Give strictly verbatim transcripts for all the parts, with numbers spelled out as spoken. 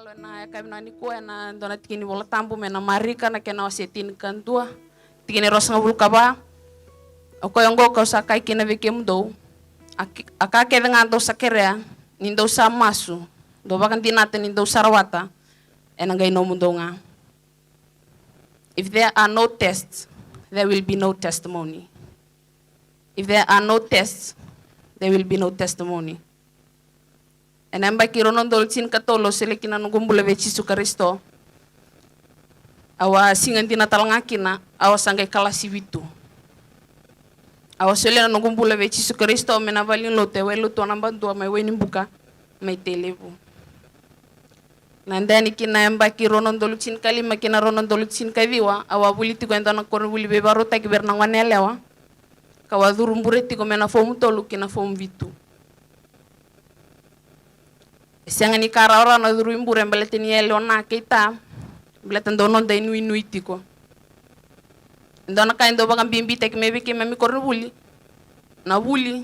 Ena yakavi nikua ena dua na tiki ni Vola Tabu mai na Marika na kena wase tinikadua, tikina e ruasagavulu ka va. O koya oqo kau sa kaya kina vei kemudou, a, a ka kece ga dou sa kerea, ni dou sa masu, dou vakadinata ni dou sa rawata, ena qai nomudou ga. If there are no tests, there will be no testimony. If there are no tests, there will be no testimony. Ena yabaki rua na udolu tinikatolu au solia kina na noqu bula vei Jisu Karisito. Au a siga dina tale ga kina, au a sa qai kalasi vitu. Au a solia na noqu bula vei Jisu Karisito mai na valenilotu e Wailotua Nabadua mai Wainibuka mai Tailevu. Na dani kina yabaki rua na udolu tinikalima kina rua na udolu tinikaciwa, au a vuli tiko e dua na koronivuli veivakarautaki vei ira na gone yalewa, kau a curu bure tiko mai na fomu tolu ki na fomu vitu. E sega ni ka rawarawa na curu i bure baleta ni yalewa na kei ta, baleta dau noda inuinui tiko. E dua na ka e dau vakabibitaki mai vei keimami koronivuli, na vuli,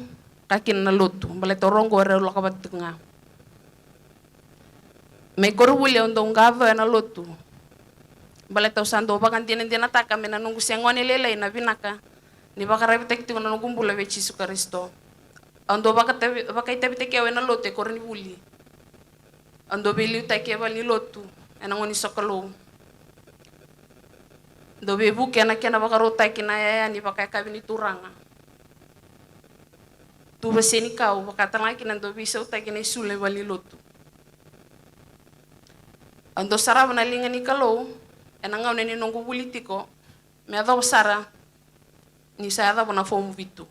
ka kina na lotu, baleta o rau oqo era lako vata tiko ga. Mai koronivuli au dau qacoya na lotu, baleta au sa dau vakadinadinataka mai na noqu se gone lailai na vinaka ni vakararavitaki tiko na noqu bula vei Jisu Karisito. Au dau vakatavi-, vakaitavitaki au ena lotu e koronivuli. Au dau veiliutaki e valenilotu ena gauna ni sokalou. Dau veivuke ena kena vakarautaki na yaya ni vakayakavi ni turaga. Tuva senikau, vaka tale ga kina dau veisautaki na isulu e valenilotu. Au dau sarava na liga ni Kalou ena gauna ni noqu vuli tiko, me yacova sara ni sa yacova na fomu vitu.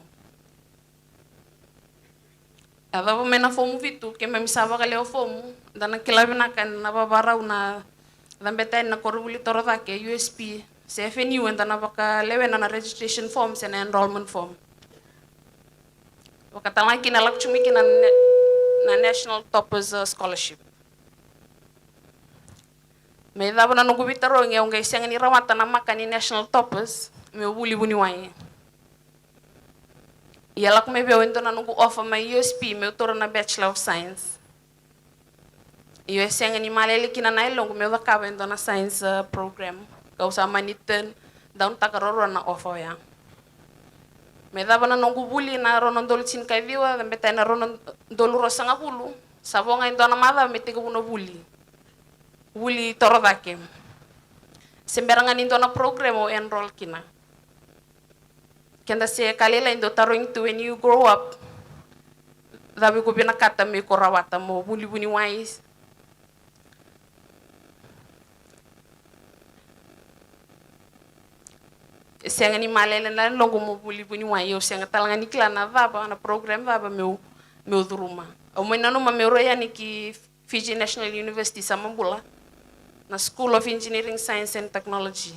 Yacova mai na fomu vitu, keimami sa vakalewe fomu, da na kila vinaka eda na vavarau na cabeta yani na koronivuli torocake, U S P, se F N U, eda na vakalewena na registration form se na enrollment form. Vaka tale ga kina lako tu mai kina na, na National Toppers, uh, Scholarship. Me cava na noqu veitarogi, au qai sega ni rawata na maka ni National Toppers meu vuli vuniwai. Ia lako mai vei au e dua na noqu offer mai U S P meu taura na Bachelor of Science. Io, e sega ni malele kina na yaloqu meu cakava e dua na science, uh, program. Kau sa mani turn down-taka ruarua na offer oya. Me cava na noqu vuli na rua na udolu tinikaciwa, cabeta na rua na udolu ruasagavulu, sa vo ga e dua na macawa me tekivu na vuli. Vuli torocake. Se bera ga ni dua na program au enroll kina. Keda se ka lailai dau tarogi tu, when you grow up, cava iko vinakata me iko rawata, mo vuli vuniwai? E sega ni malele na yaloqu mo vuli vuniwai, au sega tale ga ni kila na cava, na program cava meu, meu curuma. Au mai nanuma meu rai yani ki Fiji National University, Samabula, na School of Engineering, Science and Technology.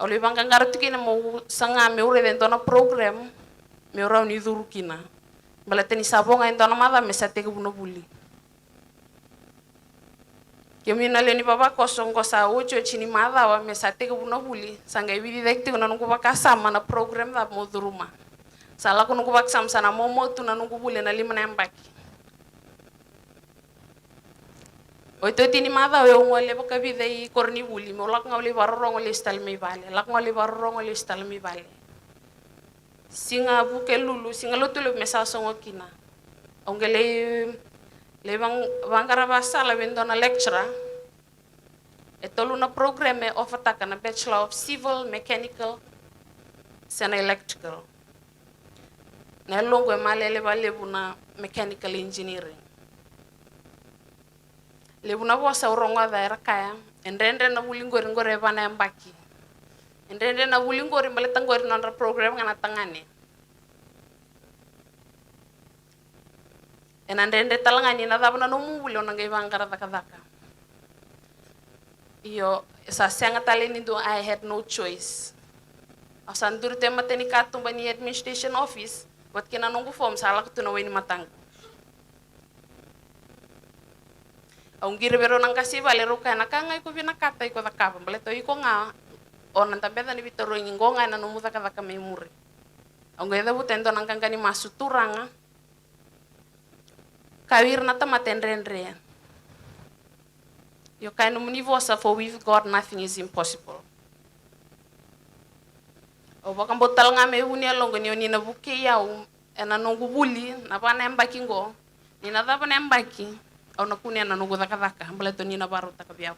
Au lai vaqaqara tu kina meu saga meu raica e dua na program meu rawa ni curu kina. Baleta ni sa vo ga e dua na macawa me sa tekivu na vuli. Kemuni na lewe ni vavakoso, oqo sa otioti ni macawa me sa tekivu na vuli, sa qai vici cake tiko na noqu vakasama na program cava meu curuma. Sa lako noqu vakasama, sa na maumau tu na noqu vuli ena lima na yabaki. Otioti ni macawa au gole vakavica i koronivuli, meu lako ga au lai vakarorogo lesu tale mai vale, lako ga au lai vakarorogo lesu tale mai vale. Siga Vukelulu, Siga Lotulevu me sa sogo kina. Au qai lai, lai vaq-, vaqara vakasala vei dua na lecturer. E tolu na program e offer-taka, na Bachelor of Civil, Mechanical, se na Electrical. Na yaloqu e malele vakalevu na Mechanical Engineering. Levu na vosa au rogoca era kaya, e dredre na vuli qori, qori e va na yabaki. E dredre na vuli qori baleta qori nodra program ga na tagane. Ena dredre tale ga ni na cava na nomu vuli, o na qai vaqara cakacaka. Io, sa sega tale ni dua, I had no choice. Au sa duri tu e mata ni katuba ni administration office, vata kei na noqu form sa lako tu na wai ni mataqu. Au qiri vei rau na qase i vale, rau kaya, na ka ga iko vinakata iko cakava, baleta o iko ga o na dabeca na veitarogi, qo ga ena nomu cakacaka mai muri. Au qai cavuta e dua na qaqa ni masu, Turaga, kau ira na tamata e dredre. Io, kaya nomuni vosa, for with God nothing is impossible. Au vakabauta tale ga me vu ni yaloqu ni o ni na vukei au ena noqu vuli na va na yabaki qo. Ni na cava na yabaki, au na kunea na noqu cakacaka baleta o ni na vakarautaka vei au.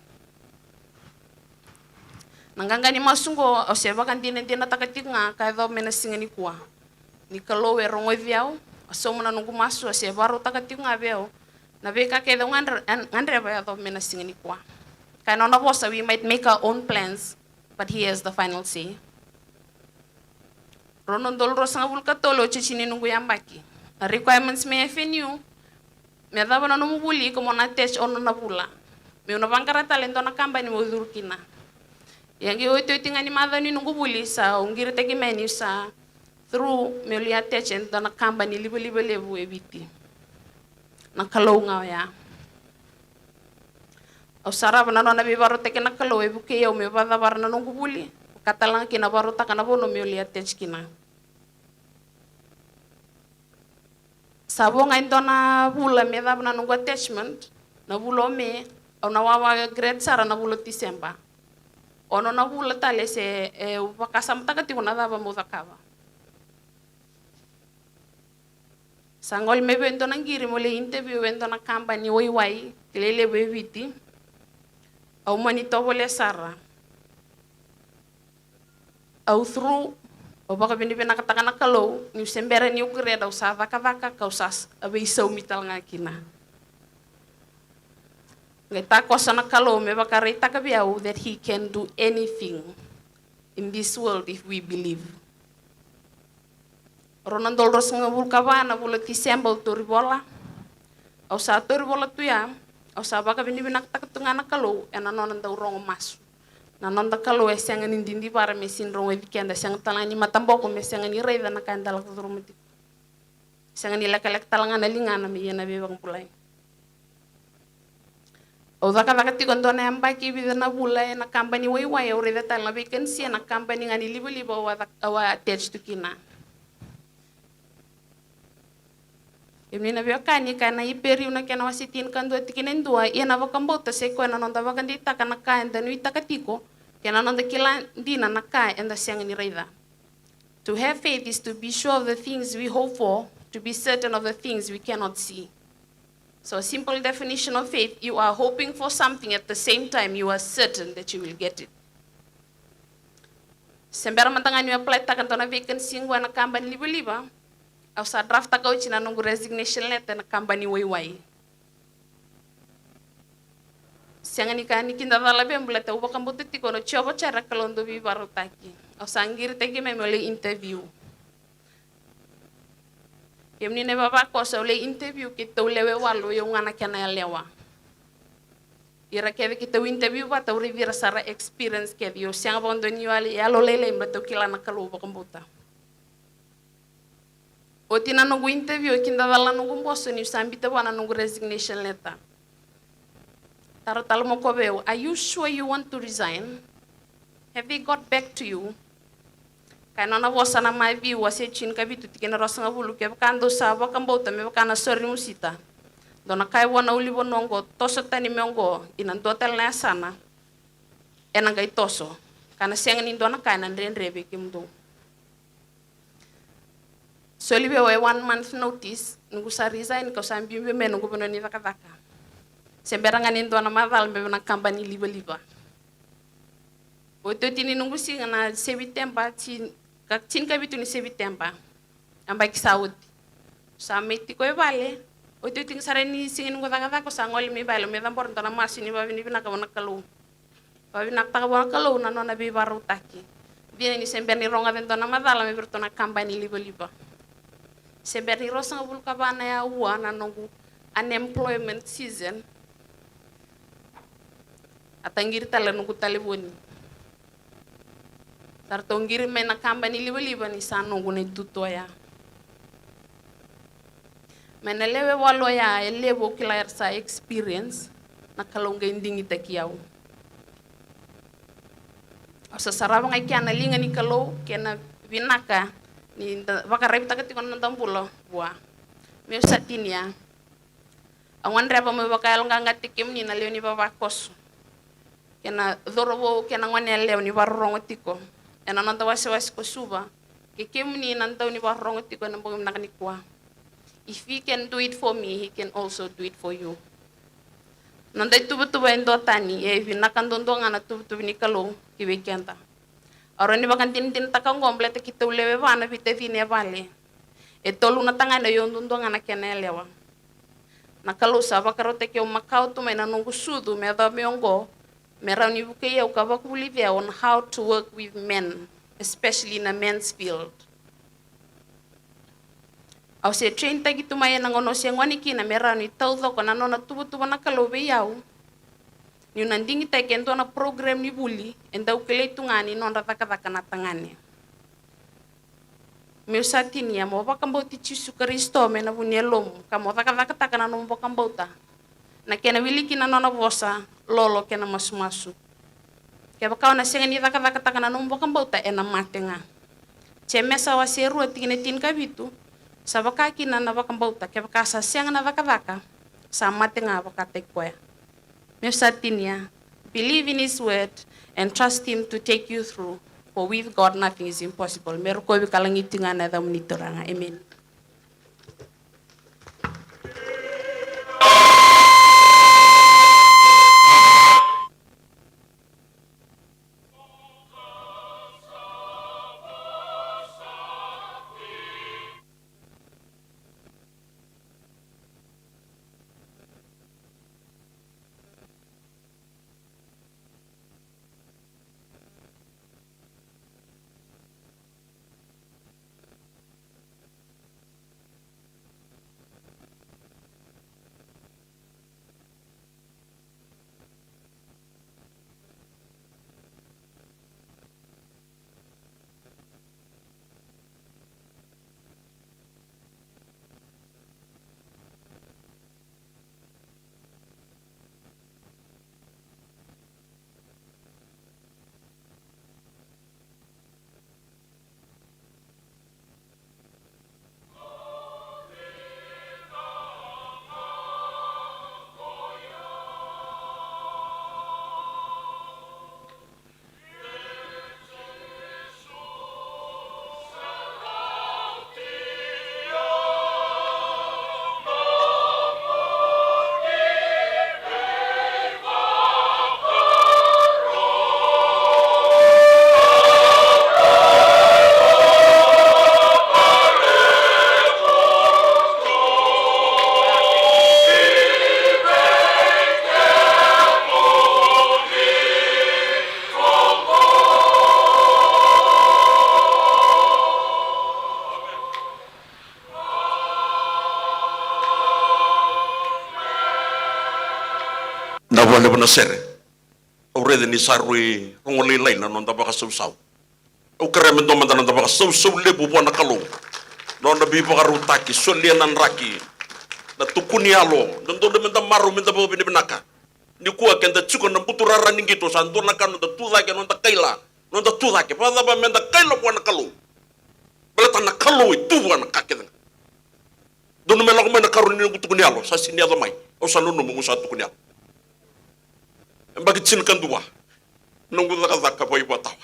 Na qaqa ni masu qo, au se vakadinadinataka tiko ga ka yacova mai na siga nikua. Ni Kalou e rogoci au, a sauma na noqu masu, a se vakarautaka tiko ga vei au na veika kece au gadre-, an-, gadreva yacova mai na siga nikua. Kaya na nona vosa, we might make our own plans, but he has the final say. Rua na udolu ruasagavulu ka tolu, oti ni noqu yabaki. Na requirements mai F N U, me cava na nomu vuli, iko mo na attach ono na vula. Meu na vaqara tale e dua na kabani meu curu kina. Ia qai otioti ga ni macawa ni noqu vuli, sa au qiritaki mai niu sa through meu lai attach e dua na kabani livaliva levu e Viti. Na Kalou ga oya. Au sarava na nona veivakarautaki na Kalou, e vukei au meu vakacavara na noqu vuli, vaka tale ga kina vakarautaka na vanua meu lai attach kina. Sa vo ga e dua na vula me cava na noqu attachment, na vula o Me, au na wawa grade sara na vula o Tiseba. Ono na vula tale se, e, au vakasamataka tiko na cava meu cakava. Sa gole mai vei au e dua na qiri meu lai interview e dua na kabani waiwai kilai levu e Viti. Au mani tovolea sara. Au through, au vakavinavinakataka na Kalou niu se bera niu grade, au sa cakacaka kau sa s-, a veisaumi tale ga kina. Qai takoso na Kalou me vakaraitaka vei au that he can do anything in this world if we believe. Rua na udolu ruasagavulu ka va na vula o Tiseba au tauri vola. Au sa tauri vola tu ya, au sa vakavinavinakataka tu ga na Kalou ena nona dau rogo masu. Na noda Kalou e sega ni didivara me sega ni rogoci keda, sega tale ga ni mataboko me sega ni raica na ka eda lako curuma tiko. Sega ni lekaleka tale ga na ligana me ia na veivakabulai. Au cakacaka tiko dua na yabaki vica na vula ena kabani waiwai, au raica tale na vacancy ena kabani ga ni livaliva au a cak-, au a attach tu kina. Kemuni na veiwekani, kaya na Iperiu na kena wase tinikadua tikina e dua, ia na vakabauta sa i koya na noda vakadeitaka na ka eda nuitaka tiko, kei na noda kila dina na ka eda sega ni raica. To have faith is to be sure of the things we hope for, to be certain of the things we cannot see. So, a simple definition of faith, you are hoping for something, at the same time you are certain that you will get it. Se bera mada ga niu apply-taka dua na vacancy qo ena kabani livaliva, au sa draft-taka oti na noqu resignation letter ena kabani waiwai. Sega ni ka ni kidacala vei au baleta au vakabauta tiko na Jiova Jaira, Kalou dau veivakarautaki. Au sa qiritaki mai meu lai interview. Kemuni na ivavakoso, au lai interview keitou lewe walu, o yau ga na kena yalewa. Ira kece keitou interview vata, au raici ira sa ra experience kece, o yau sega vakadua niu yalo, yalolailai baleta au kila na Kalou, vakabauta. Oti na noqu interview, e kidacala na noqu boso niu sa biuta vua na noqu resignation letter. Taro tale mai o koya vei au, "Are you sure you want to resign? Have they got back to you?" Kaya na nona vosa na Maciu wase tinikavitu tikina ruasagavulu, "Kevaka dou sa vakabauta me vaka na sore ni musita, dou na kaya vua na ulunivanua oqo, 'Toso tani mai oqo ina dua tale na yasana,' ena qai toso, ka na sega ni dua na ka ena dredre vei kemudou." Soli vei au e one month notice, noqu sa resign, kau sa biubiu mai noqu vanua ni cakacaka. Se bera ga ni dua na macala me vei na kabani livaliva. Otioti ni noqu siga na Seviteba, tin-, ka tinikavitu ni Seviteba, yabaki sa oti. Sa mai tiko e vale, otioti ga sara ni siga ni noqu cakacaka, sa gole mai vale, me cabora dua na masu ni vakavinavinaka vua na Kalou. Vakavinavinakataka vua na Kalou na nona veivakarautaki. Dina ni se bera ni rogoca e dua na macala mai vei iratou na kabani livaliva. Se bera ni ruasagavulu ka va na aua na noqu unemployment season, a taqiri tale na noqu talevoni. Sa ratou qiri mai na kabani livaliva ni sa noqu na itutu oya. Mai na lewe walu oya, e levu au kila era sa experience, na Kalou qai digitaki au. Au sa sarava ga i kea na liga ni Kalou kei na vinaka ni da vakaraivotakataka tiko na noda bula vua. Meu sa tinia. Au gadreva meu vakayaloqaqataki kemuni na lewe ni vavakoso. kei na cauravou kei na goneyalewa ni vakarorogo tiko ena noda wasewase ko Suva, kei kemuni na dau ni vakarorogo tiko ena bogi vinaka nikua. If he can do it for me, he can also do it for you. Noda ituvatuva e duatani, e vinaka duadua ga na tuvatuva ni Kalou ki vei keda. Au rawa ni vakadinadinataka oqo baleta keitou lewe va na veitacini e vale. E tolu na tagane, o yau duadua ga na kena yalewa. Na Kalou sa vakarautaki au makawa tu mai na noqu sucu me yacova mai oqo, me rawa ni vukei au ka vakavulici au on how to work with men, especially na men's field. Au se traintaki tu mai ena gauna au se gone kina me rawa ni taucoko na nona tuvatuva na Kalou vei au. Niu na digitaki e dua na program ni vuli e dau kilai tu ga ni nodra cakacaka na tagane. Meu sa tinia mo vakabauti Jisu Karisito mai na vu ni yalomu ka mo cakacakataka na nomu vakabauta. Na kena wili kina na nona vosa, lolo kei na masumasu. Kevaka o na sega ni cakacakataka na nomu vakabauta, ena mate ga. Jemesa wase rua tikina tinikavitu, sa vaka kina na vakabauta, kevaka sa sega na cakacaka, sa mate ga vakataki koya. Meu sa tinia, believe in his word and trust him to take you through, for with God nothing is impossible. Me rokovi ka lagiti ga na yacamuni Turaga. Amen. Da vakalevu na sere. Au raica ni sa rui rogo lailai na noda vakasausau. Au kerea me dua mada na noda vakasausau levu vua na Kalou. Nona veivakarautaki, solia na draki, na tukuni yalo, dodonu meda marau, meda vakavinavinaka. Nikua keda tiko na buturara ni qito, sa dua na ka noda tu cake, noda kaila, noda tu cake. Vakacava meda kaila vua na Kalou? Baleta na Kalou e tu vua na ka kece ga. Dodonu me lako mai na karua ni noqu tukuni yalo, sa sega ni yaco mai. Au sa nanuma meu sa tukuni yalo. Yabaki tinikadua, noqu cakacaka vakaivakatawa.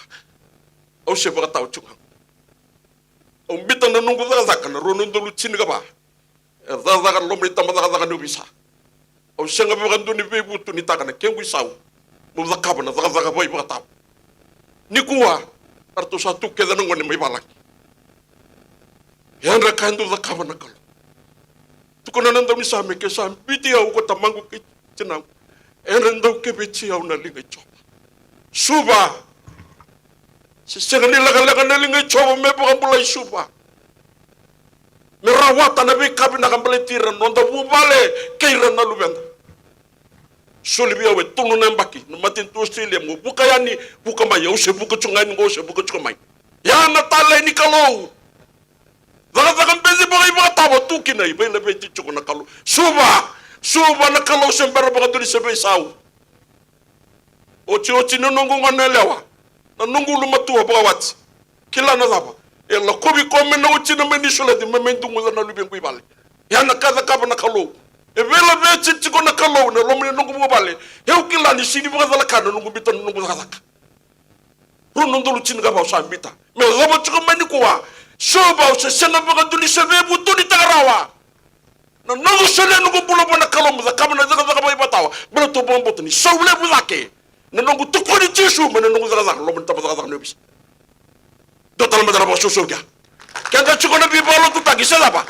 Au se vakatawa tiko ga. Au biuta na noqu cakacaka na rua na udolu tinikava. E cakacaka loma ni tabacakacaka ni ovisa. Au sega vakadua ni veivutunitaka na kequ isau meu cakava na cakacaka vakaivakatawa. Nikua, eratou sa tu kece na gone mai valagi. Yadra ka e dau cakava na Kalou. Tukuna na daunisame, ke sa biuti au ko tamaqu kei tinaqu, ena dau keveti au na liga i Jiova. Suva. Se sega ni lekaleka na liga i Jiova me vakabulai Suva, me rawata na veika vinaka baleti ira na noda vuvale kei ira na luveda. Soli vei au e tolu na yabaki na matanitu Australia, mo vuka yani, vuka mai, au se vuka tiko ga yani qo, au se vuka tiko mai. Ia na talei ni Kalou. Cakacaka beci vakaivakatawa tu kina, e veilaveti tiko na Kalou. Suva, Suva na Kalou se bera vakadua ni se veisau. Otioti na noqu goneyalewa, na noqu ulumatua vakawati. Kila na cava? E lakovi koya mai na watina mai Niusiladi, mai, mai duguca na luvequ i vale. Ia na ka e cakava na Kalou. E veilaveti tiko na Kalou ena loma ni noqu vuvale. Au kila ni sega ni vakacalaka na noqu biuta na noqu cakacaka. Rua na udolu tinikava au sa biuta. Me yacova tiko mai nikua, Suva, au se sega vakadua ni se veivutunitaka rawa. Na noqu solia noqu bula vua na Kalou meu cakava na cakacaka vakaivakatawa. Baleta au vakabauta ni sau levu cake na noqu tukuni Jisu mai na noqu cakacaka ena loma ni tabacakacaka ni ovisa. Dua tale mada na vakasausau kea. Keda tiko na veivakalotutaki se cava?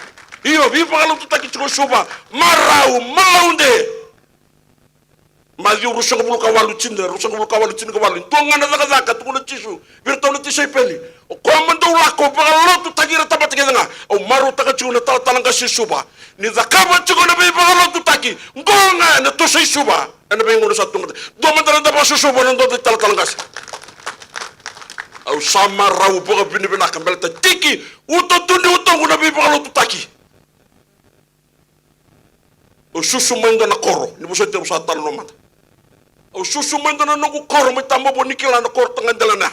Io, veivakalotutaki tiko e Suva. Marau, malaude. Maciu ruasagavulu ka walu tini, ruasagavulu ka walu tinikavalu. Dua ga na cakacaka, tukuna Jisu vei iratou na tisaipeli. O koya mo dou lako, vakalotutaki ira na tamata kece ga. Au marautaka tiko na talatala qase e Suva. Ni cakava tiko na veivakalotutaki, qo ga ena toso i Suva. Ena veigauna sa tu ga. Dua mada na vakasausau ena noda italatala qase. Au sa marau vakavinavinaka baleta tiki uto tu ni utoqu na veivakalotutaki. Au susu mai dua na koro, ni vosoti au sa talanoa mada. Au susu mai dua na noqu koro mai Tamavua, ni kila na koro Taqadelana.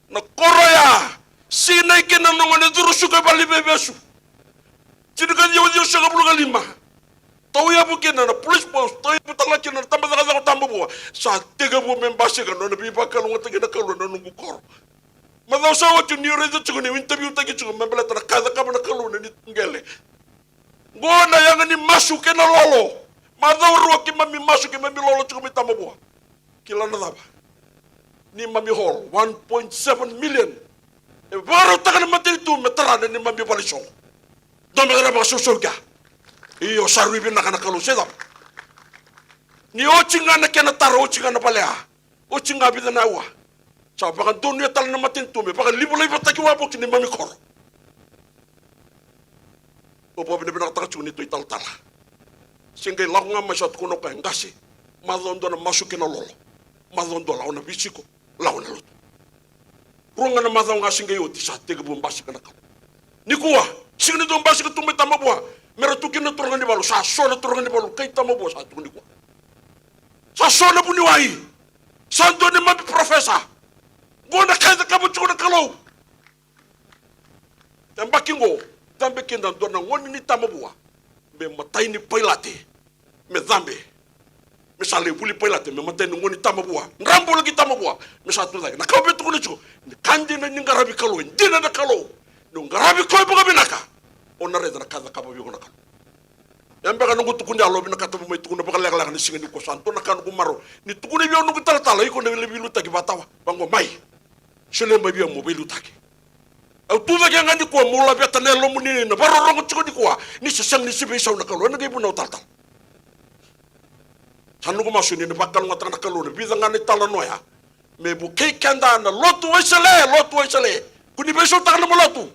Na koro ya, sinai kina na gone curu suka i vale ni veivesu. Tinikaciwa ciwasagavulu ka lima. Tauyavu kina na police post, tauyavu tale ga kina na tabacakacaka o Tamavua. Sa tekivu me basika na nona veivakalougatataki na Kalou ena noqu koro. Macawa sa oti niu raica tiko niu interview-taki tiko me baleta na ka e cakava na Kalou ena neitou qele. Qo na yaga ni masu kei na lolo. Macawa rua keimami masu, keimami lolo tiko mai Tamavua. Kila na cava? Neimami hall, one point seven million. E vakarautaka na matanitu me tara na neimami valesoqo. Dua mada na vakasausau kea. Io, sa rui vinaka na Kalou se cava? Ni oti ga na kena tara, oti ga na vale ya. Oti ga vica na aua, sa vakadonuya tale na matanitu me vakalivalivataki wavoki neimami koro. Au vakavinavinakataka tiko neitou italatala. Se qai lako ga mai, sa tukuna o koya, qase, macawa dua na masu kei na lolo. Macawa dua lako na veisiko, lako na lotu. Rua ga na macawa ga se qai oti, sa tekivu basika na Kalou. Nikua, sega ni dau basika tu mai Tamavua. Mera tu kina na turaga ni valu, sa so na turaga ni valu kai Tamavua, sa tu nikua. Sa so na vuniwai. Sa dua neimami parofesa. Qo na ka e cakava tiko na Kalou. Yabaki qo, cabe kina dua na gone ni Tamavua me matai ni pailate. Me cabe. Me sa lai vuli pailate, me matai ni gone ni Tamavua. Dra bula ki Tamavua. Me sa tu cake. Na ka au via tukuna tiko, ni ka dina ni qaravi Kalou, e dina na Kalou. Ni o qaravi koya vakavinaka, o na raica na ka e cakava vei iko na Kalou. Ya beka noqu tukuni yalo, au vinakata meu mai tukuna vakalekaleka ena siga nikua, sa dua na ka noqu marau ni tukuna vei au noqu talatala, iko na lai veiliutaki vakatawa, vaqo mai. Solia mai vei au meu veiliutaki. Au tu cake ga nikua meu laveta na yalomuni na vakarorogo tiko nikua, ni se sega ni se veisau na Kalou, ena qai vunau talatala. Sa noqu masu ni na vakalougatataka na Kalou na vica ga na italanoa ya. Me vukei keda na lotu Wesele, lotu Wesele. Kua ni veisautaka na nomu lotu.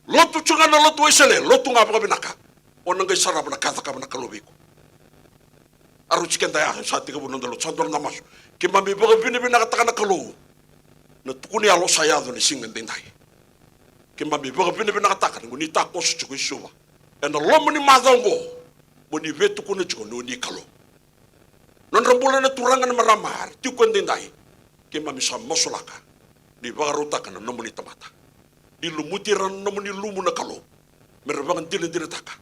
Lotu tu ga na lotu Wesele, lotu ga vakavinaka. O na qai sarava na ka e cakava na Kalou vei iko. Arosi keda ya, sa tekivu na noda lotu, sa dua na masu. Keimami vakavinavinakataka na Kalou. Na tukuni yalo sa yaco ni siga edaidai. Keimami vakavinavinakataka ni ko ni takoso tiko i Suva. Ena loma ni macawa oqo, mo ni veitukuna tiko ni o ni Kalou. Nodra bula na turaga, na marama era tiko edaidai. Keimami sa masulaka ni vakarautaka na nomuni tamata. Ni lumuti ira na nomuni lumu na Kalou. Mera vakadinadinataka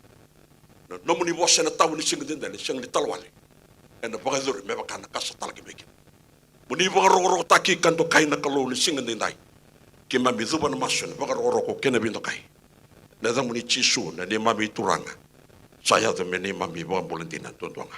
na nomuni vosa ena tawa ni siga edaidai, ni sega ni talawale. Ena vakayacori me vaka na ka sa talaki vei kina. Mo ni vakarokorokotaki ka dokai na Kalou ni siga edaidai. Keimami cuva na masu ena vakarokoroko kei na veidokai. Na yacamuni Jisu na neimami Turaga. Sa yaco me neimami vakabula dina duadua ga.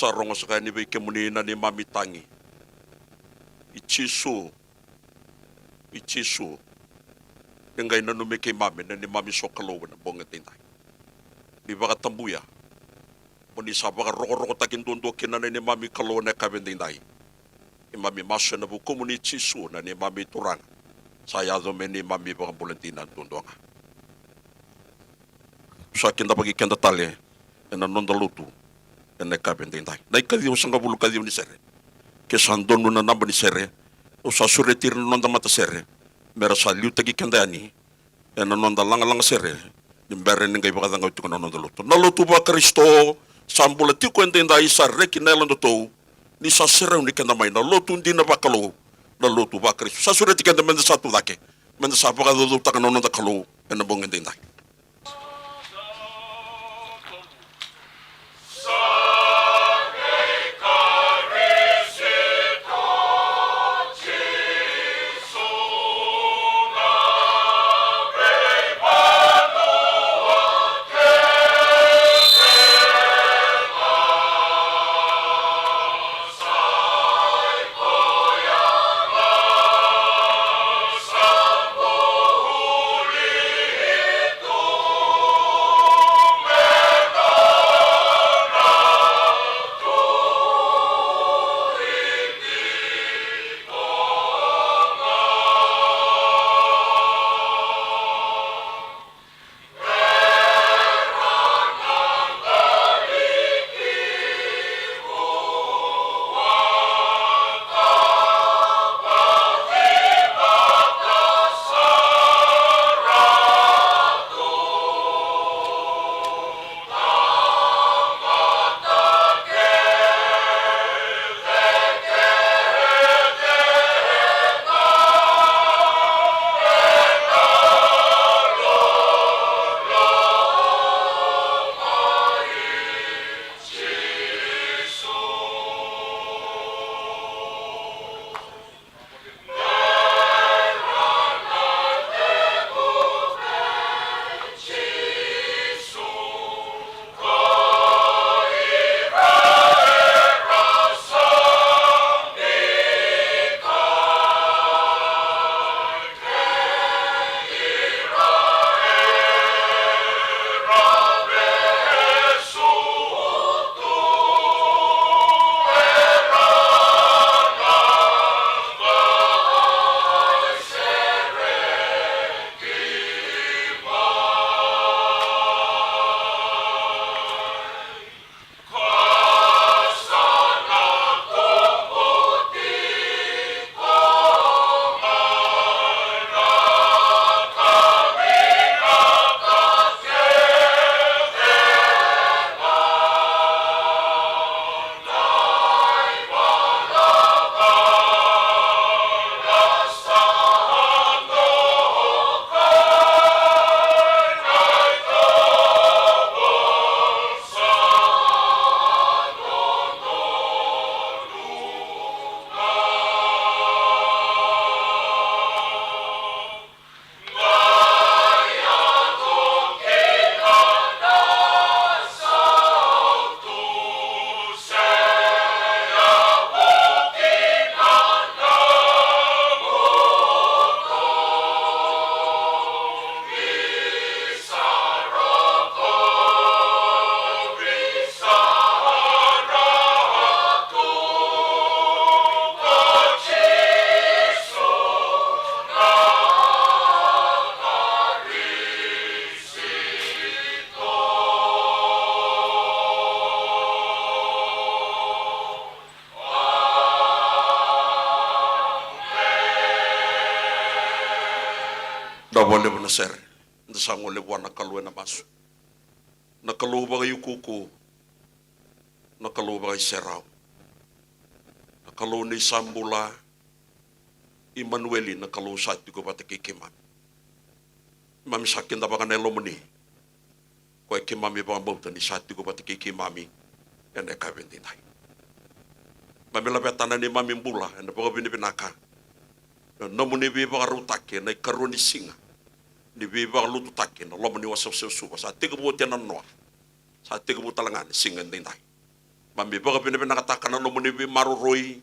Sa rogo saka yani vei kemuni na neimami tagi. I Jisu, i Jisu, ni qai nanumi keimami na neimami sokalou ena bogi edaidai. Ni vakatabuya mo ni sa vakarokorokotaki duadua kina na neimami Kalou ena yakavi edaidai. Keimami masu ena vukumuni Jisu na neimami Turaga. Sa yaco me neimami vakabula dina duadua ga. Sa kidavaki keda tale ena noda lotu ena yakavi edaidai. Na ikaciwa sagavulu kaciwa ni sere. Ke sa donu na naba ni sere, au sa sureti ira na noda matasere me ra sa liutaki keda yani ena noda lagalaga sere ni bera ni qai vakacagau tiko na noda lotu. Na lotu vaKarisito sa bula tiko edaidai, sa reki na yalodatou, ni sa serauni keda mai na lotu dina vakalou, na lotu vaKarisito. Sa sureti keda meda sa tu cake, meda sa vakacaucautaka na noda Kalou ena bogi edaidai. Da vakalevu na sere. Da sa gole vua na Kalou ena masu. Na Kalou vakaiukuuku, na Kalou vakaiserau, na Kalou ni sa bula, Imanueli, na Kalou sa tiko vata kei keimami. Keimami sa kidavaka na yalomuni, koya keimami vakabauta ni sa tiko vata kei keimami ena yakavi edaidai. Keimami laveta na neimami bula ena vakavinavinaka, na nomuni veivakarautaki ena ikarua ni siga ni veivakalotutaki ena loma ni wasewase o Suva. Sa tekivu oti ena noa, sa tekivu tale ga ena siga edaidai. Keimami vakavinavinakataka na nomuni veimaroroi,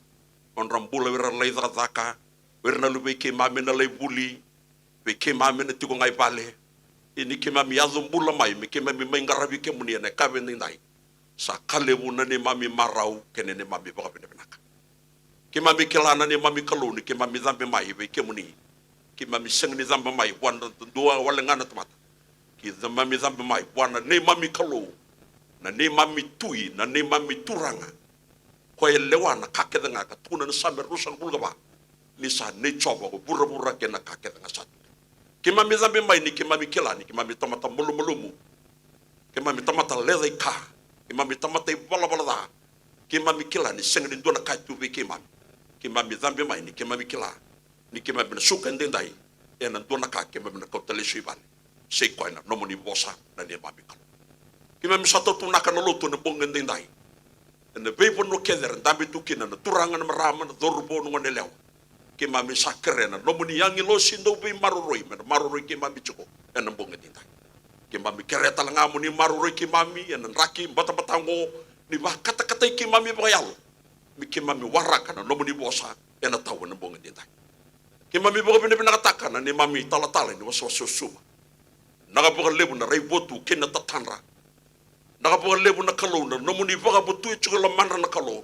nodra bula o ira na lai cakacaka, o ira na luvei keimami na lai vuli, vei keimami na tiko ga i vale. Ia ni keimami yaco bula mai me keimami mai qaravi kemuni ena yakavi edaidai, sa ka levu na neimami marau kei na neimami vakavinavinaka. Keimami kila na neimami Kalou ni keimami cabe mai vei kemuni. Keimami sega ni cabe mai vua na dua wale ga na tamata. Keimami cabe mai vua na neimami Kalou, na neimami Tui, na neimami Turaga. Koya e lewa na ka kece ga, ka tukuna na Same ruasagavulu ka va, ni sa nei Jiova ko vuravura kei na ka kece ga sa tu. Keimami cabe mai ni keimami kila ni keimami tamata malumalumu. Keimami tamata lecaika. Keimami tamata ivalavala ca. Keimami kila ni sega ni dua na ka e tu vei keimami. Keimami cabe mai ni keimami kila ni keimami na suka edaidai ena dua na ka, keimami na kauta lesu i vale. Sa i koya na nomuni vosa, na neimami Kalou. Keimami sa tautunaka na lotu ena bogi edaidai ena veivanua kece era dabe tu kina na turaga, na marama, na cauravou, na goneyalewa. Keimami sa kerea na nomuni agilosi dauveimaroroi me na maroroi keimami tiko ena bogi edaidai. Keimami kerea tale ga mo ni maroroi keimami ena draki batabata oqo, ni vakatakatai keimami vakayalo, me keimami waraka na nomuni vosa ena tau ena bogi edaidai. Keimami vakavinavinakataka na neimami talatala ni wasewase o Suva. Vinaka vakalevu na raivotu kei na tatadra. Vinaka vakalevu na Kalou na nomuni vakavotuya tiko e lomadra na Kalou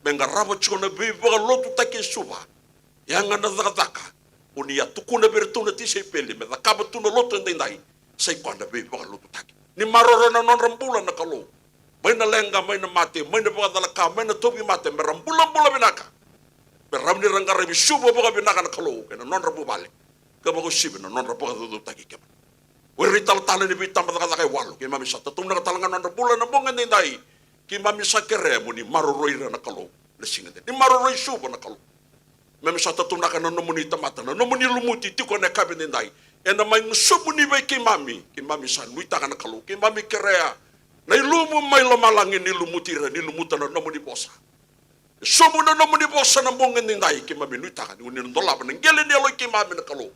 me qarava tiko na veivakalotutaki e Suva. Ia ga na cakacaka o ni a tukuna vei iratou na tisaipeli me cakava tu na lotu edaidai, sa i koya na veivakalotutaki. Ni maroroya na nodra bula na Kalou, mai na leqa, mai na mate, mai na vakacalaka, mai na tauvimate, me ra bulabula vinaka, me rawa ni ra qaravi Suva vakavinaka na Kalou ena nodra vuvale, ka vakauasivi na nodra vakacaucautaki kemuni. O ira na italatala ni veitabacakacaka e walu, keimami sa tataunaka tale ga na nodra bula ena bogi edaidai. Keimami sa kerea mo ni maroroi ira na Kalou na siga edaidai. Ni maroroi Suva na Kalou. Keimami sa tataunaka na nomuni tamata, na nomuni lumuti tiko ena yakavi edaidai, ena mai gusumuni vei keimami. Keimami sa nuitaka na Kalou, keimami kerea na ilumu mai lomalagi ni lumuti ira, ni lumuta na nomuni vosa. E sobu na nomuni vosa na bogi edaidai, keimami nuitaka ni o ni na dolava na qele ni yaloi keimami na Kalou.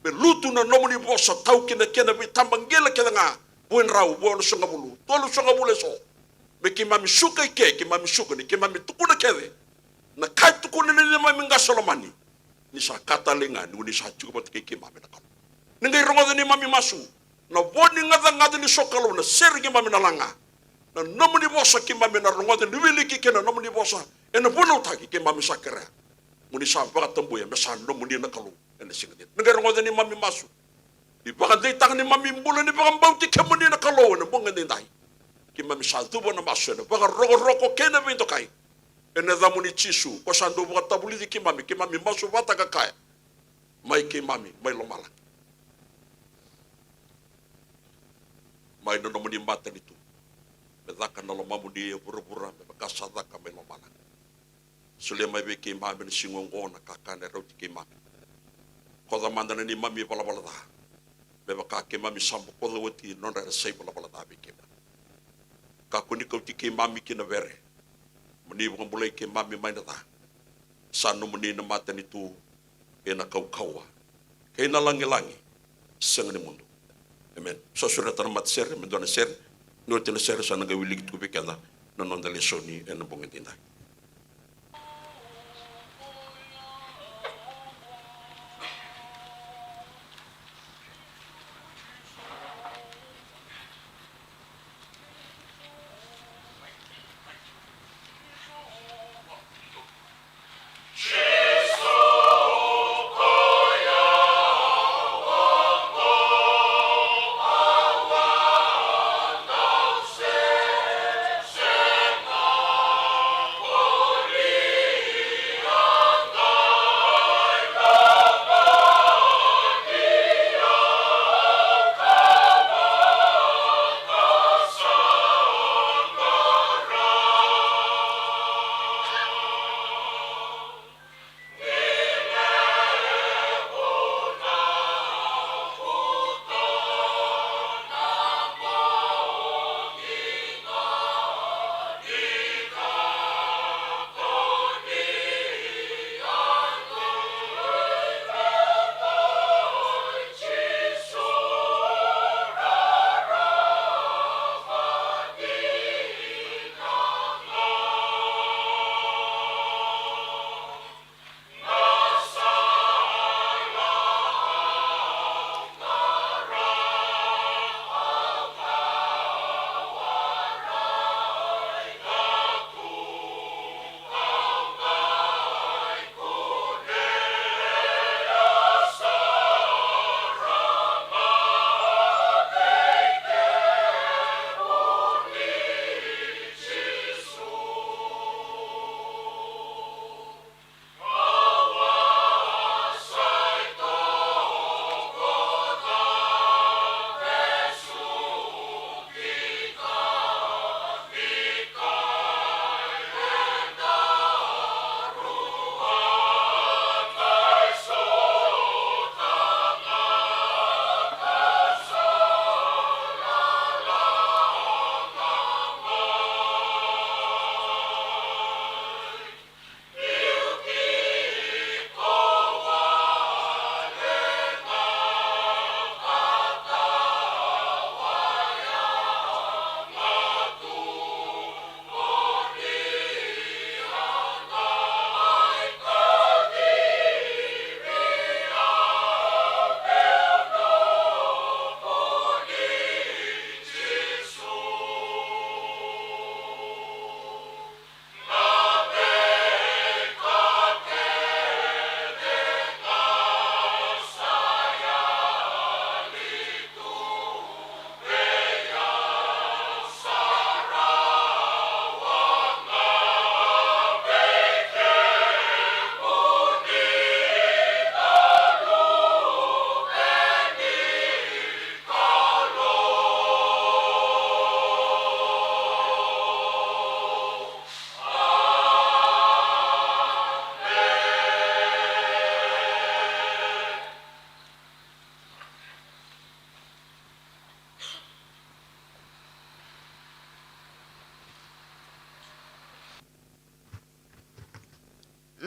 Me lutu na nomuni vosa, tau ki na kena veitaba qele kece ga, vua e drau, vua e onosagavulu, tolusagavulu eso. Me keimami suka i ke, keimami suka ni keimami tukuna kece na ka e tukuna na neimami qase lomani, ni sa ka talei ga ni o ni sa tiko vata kei keimami na Kalou. Ni qai rogoca neimami masu na vo ni gacagaca ni sokalou, na sere keimami na laga. Na nomuni vosa keimami na rogoca ni wiliki kei na nomuni vosa ena vunautaki, keimami sa kerea mo ni sa vakatabuya me sa nomuni na Kalou ena siga edaidai. Ni qai rogoca neimami masu ni vakadeitaka neimami bula ni vakabauti kemuni na Kalou ena bogi edaidai. Keimami sa cuva na masu ena vakarokoroko kei na veidokai. Ena yacamuni Jisu, ko sa dau vakatavulici keimami, keimami masu vata ka kaya, mai keimami mai lomalagi, mai na nomuni matanitu, me caka na lomamuni e vuravura me vaka sa caka mai lomalagi. Solia mai vei keimami ena siga oqo na kakana e rauti keimami. Koca mada na neimami valavala ca, me vaka keimami sa bokoca oti na nodra era sa ivalavala ca vei keimami. Kakua ni kauti keimami ki na vere, mo ni vakabulai keimami mai na ca. Sa nomuni na matanitu, kei na kaukauwa, kei na lagilagi sega ni mudu. Emeni. Sa sureta na matasere me dua na sere. Ni oti na sere sa na qai wiliki tiko vei keda na noda lesoni ena bogi edaidai.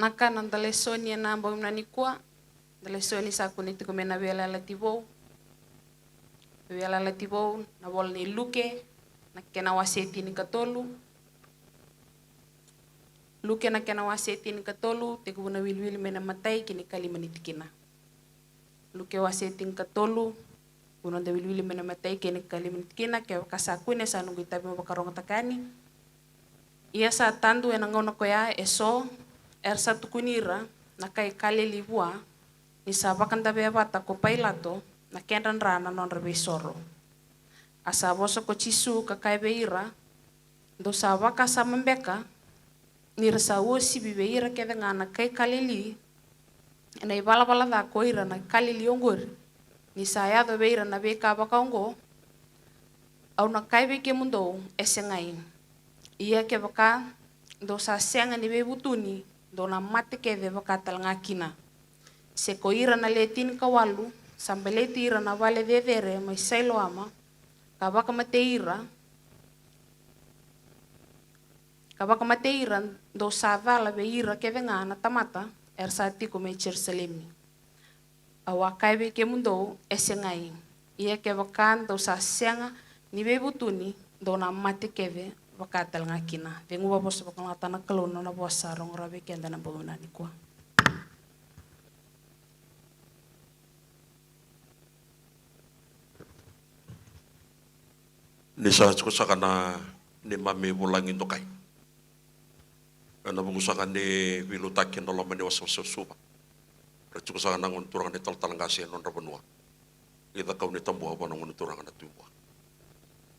Vinaka na noda lesoni ena bogi vinaka nikua. Noda lesoni sa kune tiko mai na Veiyalayalati Vou. Veiyalayalati Vou, na vola nei Luke, na kena wase tinikatolu. Luke na kena wase tinikatolu, tekivu na wiliwili mai na imatai ki na ikalima ni tikina. Luke wase tinikatolu, tekivu na wiliwili mai na imatai ki na ikalima ni tikina, kevaka sa kune sa noqu itavi mo vakarogotaka yani. Ia sa tadu ena gauna koya eso, era sa tukuni ira na kai Kalili vua, ni sa vakadavea vata ko Pailato na kedra dra na nodra veisoro. A sa vosa ko Jisu ka kaya vei ira, dou sa vakasama beka, ni ra sa uasivi vei ira kece ga na kai Kalili, ena ivalavala ca ko ira na Kalili oqori, ni sa yaco vei ira na veika vakaoqo. Au na kaya vei kemudou, e segai. Ia kevaka dou sa sega ni veivutuni, dou na mate kece vaka tale ga kina. Se ko ira na le tinikawalu, sa baleti ira na vale cecere mai Sailoama, ka vakamatei ira, ka vakamatei ira, dou sa cala vei ira kece ga na tamata era sa tiko mai Jerusalemi. Au a kaya vei kemudou, e segai. Ia kevaka dou sa sega ni veivutuni, dou na mate kece vaka tale ga kina. Cegu vavosa, vakalougatataka na Kalou na nona vosa, rogo rawa vei keda ena bogi vinaka nikua. Ni sa tiko saka na neimami vulagi dokai ena vuku saka ni veiliutaki ena loma ni wasewase o Suva. Ra tiko saka na gone turaga na italatala qase ena nodra vanua. Lica Kaunitabua vua na gone turaga na Tui Bua.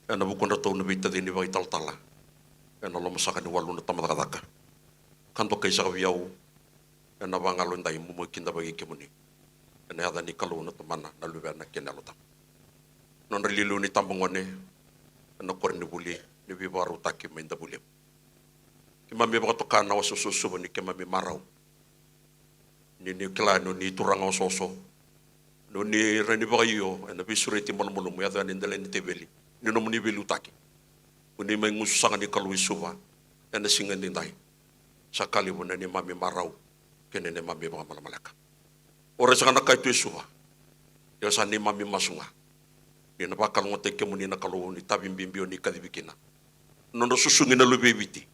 Ena vukudratou na veitacini vakaitalatala ena loma saka ni walu na tabacakacaka. Ka dokai saka vei au ena vagalo edai meu mai kidavaki kemuni ena yaca ni Kalou na Tamana, na Luvena kei na Yalo Tabu. Nodra iliuliu na itabagone ena koronivuli ni veivakarautaki mai Davuilevu. Keimami vakatoka na wasewase o Suva ni keimami marau. Ni ni kila ni o ni turaga osooso, ni o ni rawa ni vakaio ena veisureti malumalumu, yaco yani e dela ni teveli ni nomuni veiliutaki. O ni mai gusu saka ni Kalou i Suva ena siga edaidai. Sa ka levu na neimami marau kei na neimami vakamalamaleka. O ira saka na kai tu e Suva, ia sa neimami masu ga ni na vakalougatataki kemuni na Kalou ni itavi bibi o ni kacivi kina. Nodra susugi na luvei Viti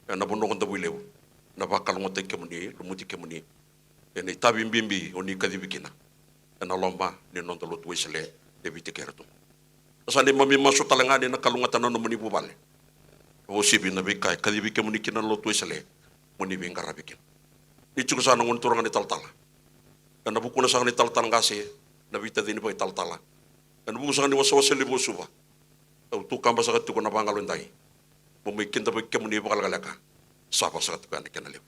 ena vanua ko Davuilevu, na vakalougatataki kemuni, lumuti kemuni ena itavi bibi o ni kacivi kina ena loma ni noda lotu Wesele e Viti kei Ratu. Sa neimami masu tale ga ni na kalougata na nomuni vuvale. Uasivi na veika e kacivi kemuni kina na lotu Wesele, mo ni veiqaravi kina. Ni tiko saka na gone turaga na italatala ena vukuna saka na italatala qase, na veitacini vakaitalatala ena vuku saka ni wasewase levu o Suva. Au tu kaba saka tiko na vagalo edai meu mai kidavaki kemuni vakalekaleka. Sa vaka saka tiko yani na kena levu.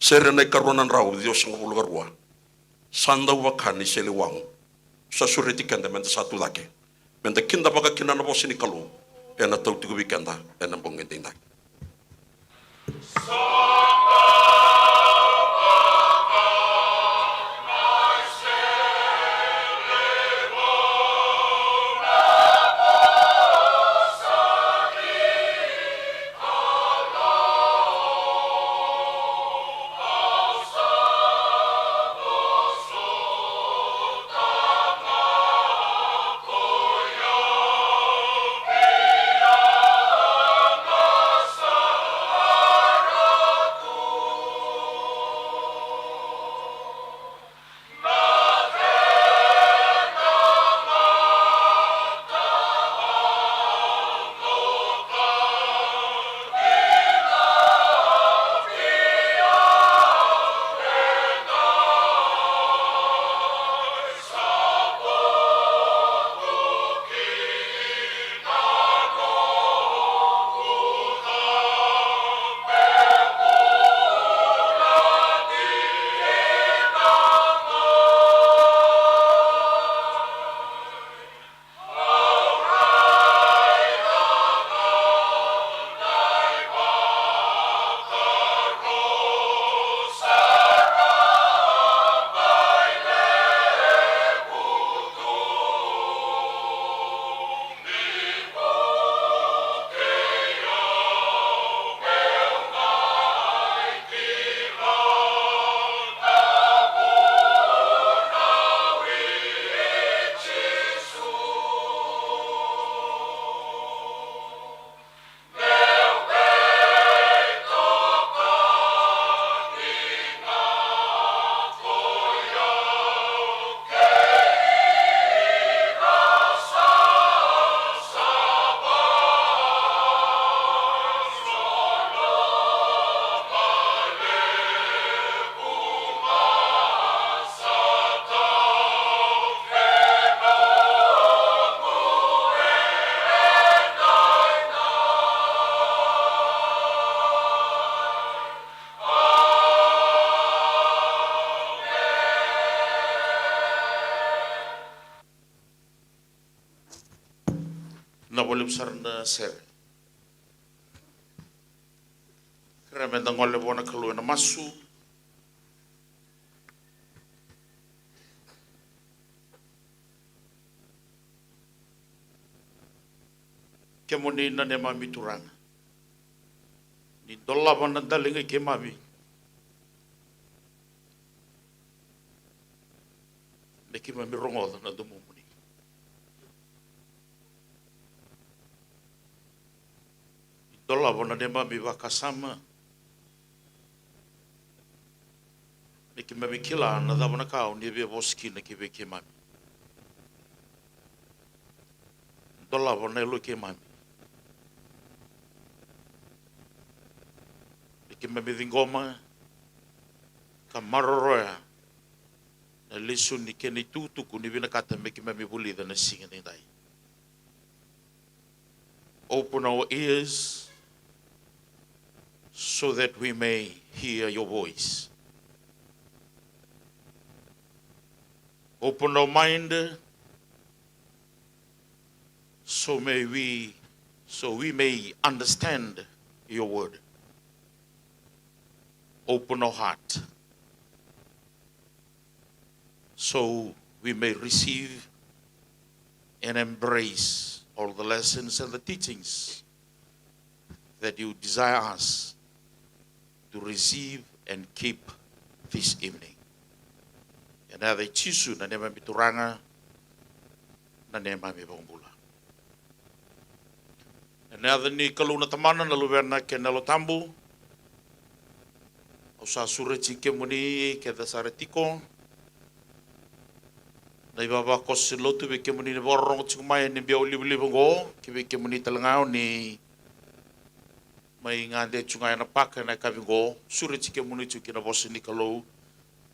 Sere na ikarua na drau ciwasagavulu ka rua. Sa dau vaka ni sele wagu. Sa sureti keda meda sa tu cake, meda kidavaka kina na vosa ni Kalou ena tau tiko vei keda ena bogi edaidai. Sara na sere. Kerea meda gole vua na Kalou ena masu. Kemuni na neimami Turaga, ni dolava na daliga i keimami me keimami rogoca na domomuni. Dolava na neimami vakasama me keimami kila na cava na ka o ni via vosa kina ki vei keimami. Dolava na yalo i keimami me keimami ciqoma ka maroroya na lesoni kei na itukutuku ni vinakata me keimami vulica na siga nidai. Open our ears so that we may hear your voice. Open our mind so may we, so we may understand your word. Open our heart so we may receive and embrace all the lessons and the teachings that you desire us to receive and keep this evening. Ena yaca i Jisu na neimami Turaga, na neimami iVakabula. Ena yaca ni Kalou na Tamana, na Luvena kei na Yalo Tabu, au sa sureti kemuni kece sara tiko na ivavakoso ni lotu, vei kemuni ni vakarorogo tiko mai ena biau livaliva oqo, kei vei kemuni tale ga o ni mai gade tu ga ena paka ena yakavi oqo, sureti kemuni tu ki na vosa ni Kalou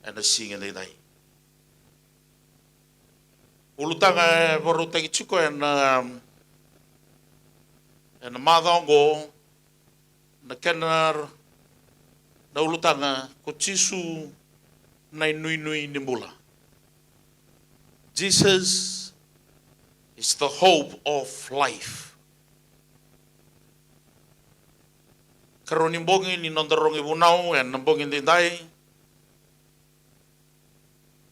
ena siga nidai. Ulutaga e vakarautaki tiko ena, ena macawa oqo, na kena, na ulutaga ko Jisu na inuinui ni bula. Jesus is the hope of life. Karua ni bogi ni noda rogo ivunau ena bogi edaidai,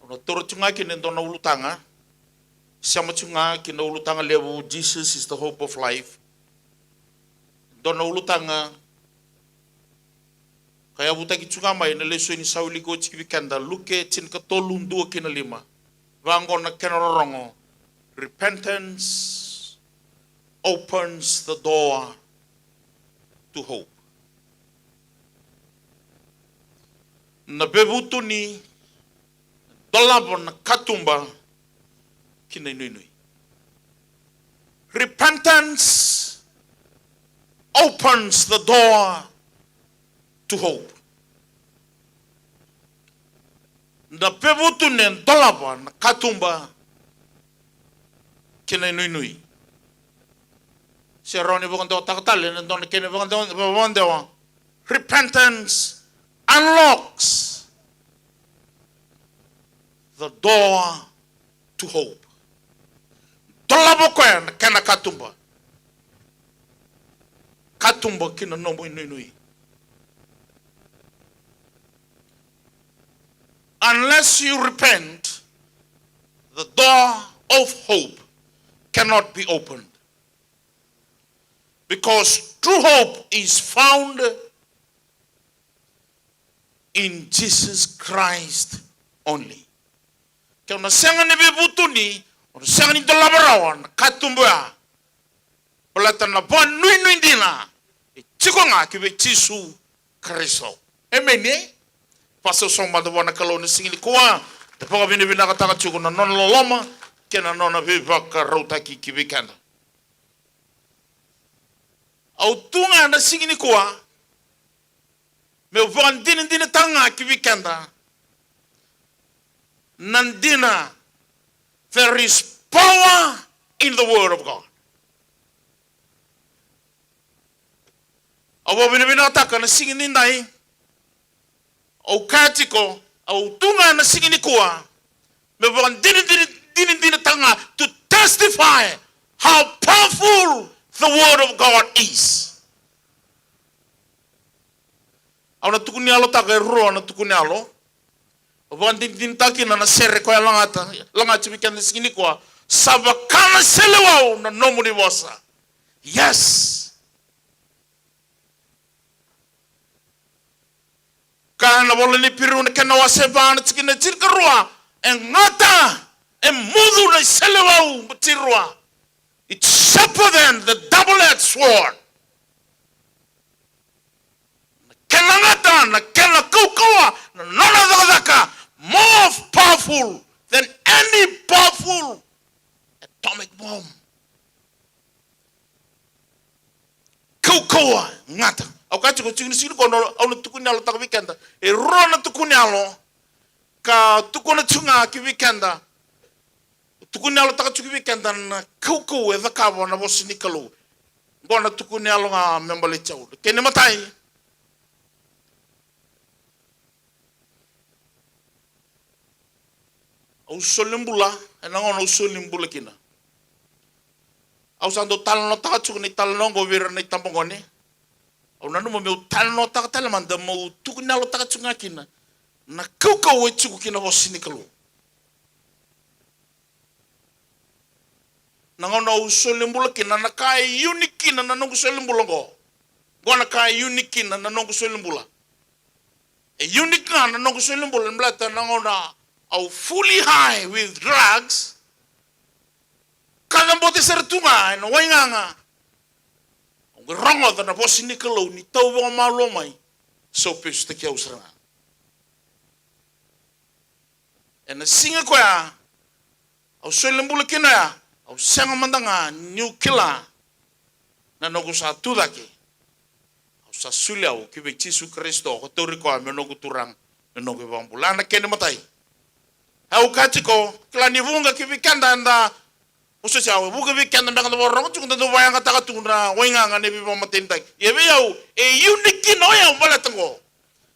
au na taura tu ga kina e dua na ulutaga, sema tu ga ki na ulutaga levu, Jesus is the hope of life. Dua na ulutaga ka yavutaki tu ga mai na lesoni sa wiliki oti ki vei keda, Luke tinikatolu, dua ki na lima. Vaqo na kena rorogo: Repentance opens the door to hope. Na veivutuni dolava na katuba ki na inuinui. Repentance opens the door to hope. Na veivutuni e dolava na katuba ki na inuinui. Se rawa ni vakadewataka tale ena dua na kena vakadewa, vakadewa. Repentance unlocks the door to hope. Dolava o koya na kena katuba. Katuba ki na nomu inuinui. Unless you repent, the door of hope cannot be opened. Because true hope is found in Jesus Christ only. Ke o na sega ni veivutuni, o na sega ni dolava rawa na katuba oya. Baleta na vakanuinui dina e tiko ga ki vei Jisu Karisito. Emeni, e? Vakasausau mada vua na Kalou na siga nikua, da vakavinavinakataka tiko na nona loloma kei na nona veivakarautaki ki vei keda. Au tu ga na siga nikua meu vakadinadinataka ga ki vei keda na dina. There is power in the word of God. Au vakavinavinakataka na siga nidai, au kaya tiko, au tu ga na siga nikua meu vakadinadinataka ga, to testify how powerful the word of God is. Au na tukuni yalotaka e rua na tukuni yalo. Au vakadinadinataka kina na sere koya lagata, lagati vei keda na siga nikua. Sa vaka na seleiwau na nomuni vosa. Yes. Kaya na vola ni Iperiu na kena wase va na tikina tinikarua, e gata, e mucu na iseleiwau batirua. It's sharper than the double-edged sword. Na kena gata, na kena kaukauwa, na nona cakacaka, more powerful than any powerful atomic bomb. Kaukauwa, gata. Au kaya tiko, tiko ni siga nikua, au na tukuni yalotaka vei keda e rua na tukuni yalo, ka tukuna tiko ga ki vei keda, tukuni yalotaka tiko vei keda na kaukauwa e cakava na vosa ni Kalou. Qo na tukuni yalo ga me baleti au. Kena imatai, au soli bula, ena gauna au soli bula kina. Au sa dau talanoataka tiko na italanoa oqo vei ira na itabagone. Au nanuma meu talanoataka tale mada, meu tukuni yalotaka tiko ga kina na kaukauwa e tiko kina vosa ni Kalou. Na gauna au soli bula kina, na ka e unique kina na noqu soli bula oqo. Oqo na ka e unique kina na noqu soli bula. E unique ga na noqu soli bula, baleta na gauna au fully high with drugs, kacabote sara tu ga ena waigaga. Au qai rogoca na vosa ni Kalou ni tau vakamalua mai, sa pesutaki au sara ga. Ena siga koya au soli bula kina oya, au sega mada ga niu kila na noqu sa tu cake. Au sa soli au ki vei Jisu Karisito, ko tauri koya me noqu Turaga, me noqu iVakabula. Na kena imatai. Au kaya tiko, kila ni vuqa ki vei keda eda, o soti au, e vuqa vei keda beka da vakarorogo tiko, da dau vakayagataka tu na waigaga ni veivakamatenitaki. Ia vei au, e unique kina o yau baleta oqo.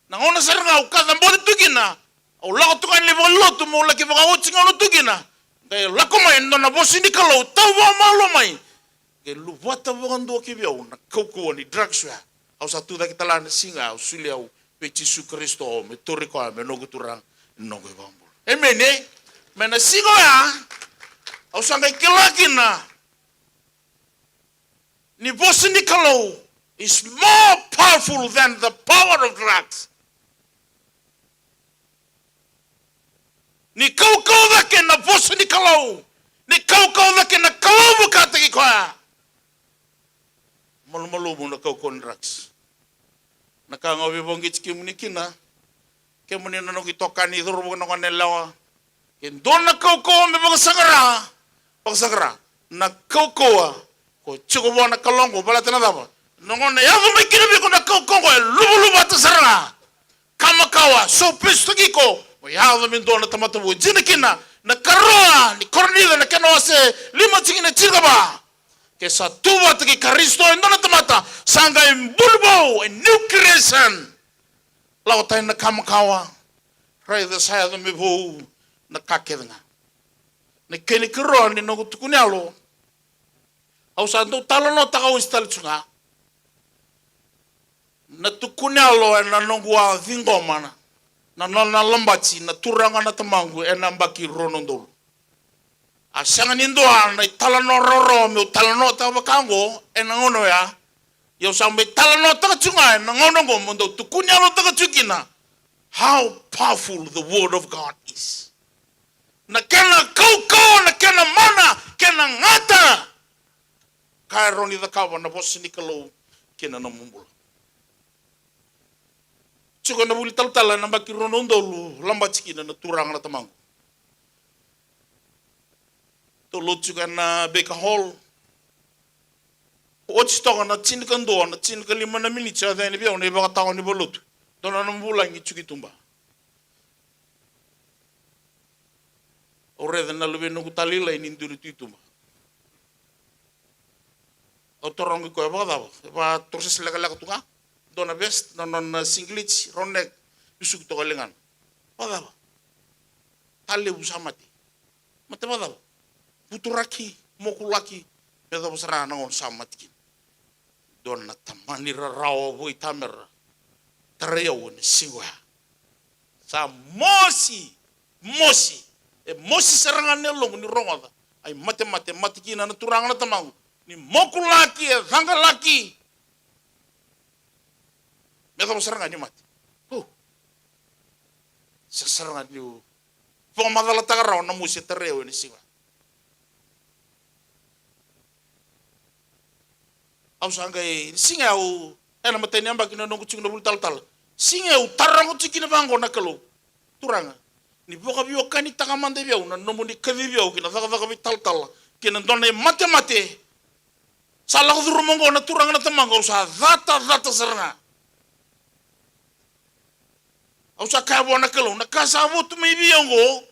Na gauna sara ga au kacabote tu kina, au lako tu ga ena vakalotu, meu laki vakaoti gauna tu kina. Qai lako mai e dua na vosa ni Kalou tau vakamalua mai. Qai luvata vakadua ki vei au na kaukauwa ni drugs oya. Au sa tu cake tale na siga, au soli au vei Jisu Karisito me tauri koya me noqu Turaga, noqu iVakabula. Emeni, e? Mai na siga oya, au sa qai kila kina ni vosa ni Kalou is more powerful than the power of drugs. Ni kaukauwa cake na vosa ni Kalou. Ni kaukauwa cake na Kalou vakataki koya. Malumalumu na kaukauwa ni drugs. Na ka ga au via vakauqeti kemuni kina, kemuni na noqu itokani, cauravou, na goneyalewa. Ke dua na kaukauwa me vakasaqara, vakasaqara na kaukauwa ko tiko vua na Kalou oqo, baleta na cava? Na gauna e yaco mai kina vei iko na kaukauwa oqo, e luvaluvata sara ga. Ka makawa, sa pesutaki iko mo yaco me dua na tamata vou. Dina kina na karua ni Korinica na kena wase lima tikina tinikava. Ke sa tu vata kei Karisito e dua na tamata, sa qai buli vou, a new creation. Lako tani na ka makawa, raica sa yaco me vou na ka kece ga. Na kena ikarua ni noqu tukuni yalo, au sa dau talanoataka oti tale tu ga na tukuni yalo ena noqu a ciqoma na, na nona labati na Turaga na Tamaqu ena yabaki rua na udolu. A sega ni dua na italanoa rawarawa meu talanoataka vaka oqo ena gauna oya. Ia au sa mai talanoataka tu ga ena gauna oqo, mo dau tukuni yalotaka tu kina how powerful the word of God is. Na kena kaukauwa, na kena mana, kena gata. Ka e rawa ni cakava na vosa ni Kalou kina nomu bula. Tiko ena vuli talatala ena yabaki rua na udolu, labati kina na Turaga na Tamaqu. Tou lotu tiko ena Baker Hall. Oti toka na tinikadua, na tinikalima na miniti, a yaco yani vei au na ivakatawa ni valenilotu. Dua na nomu vulagi tiko i tuba. Au raica na luve ni noqu ta lailai ni duri tu i tuba. Au tarogi koya, vakacava? E vakatorosese lekaleka tu ga. Dua na vest, na nona singlet, round neck, vesuki toka e ligana. Vakacava? Ta levu sa mate. Mate vakacava? Buturaki, mokulaki, Me yacova sara ga na gauna sa mate kina. Dua na tamani rarawa vakaitamera. Tarai au ena siga oya. Sa mosi, mosi. E mosi sara ga na yaloqu ni rogoca. Ai matemate, mate kina na turaga na tamaqu. Ni mokulaki, e caqalaki. Me yacova sara ga ni mate. Hu. Sa sara ga niu vakamacalataka rawa na mosi e tarai au ena siga. Au sa qai, siga au, ena imatai ni yabaki na noqu tiko na vuli talatala. Siga au taroga tiko kina vaqo na Kalou. Turaga, ni vakaveiwekanitaka mada vei au na nomuni kacivi au ki na cakacaka veitalatala kei na dua na imatemate. Sa lako curuma oqo na turaga na tamaqu, au sa cata, cata sara ga. Au sa kaya vua na Kalou, na ka sa votu mai vei au oqo,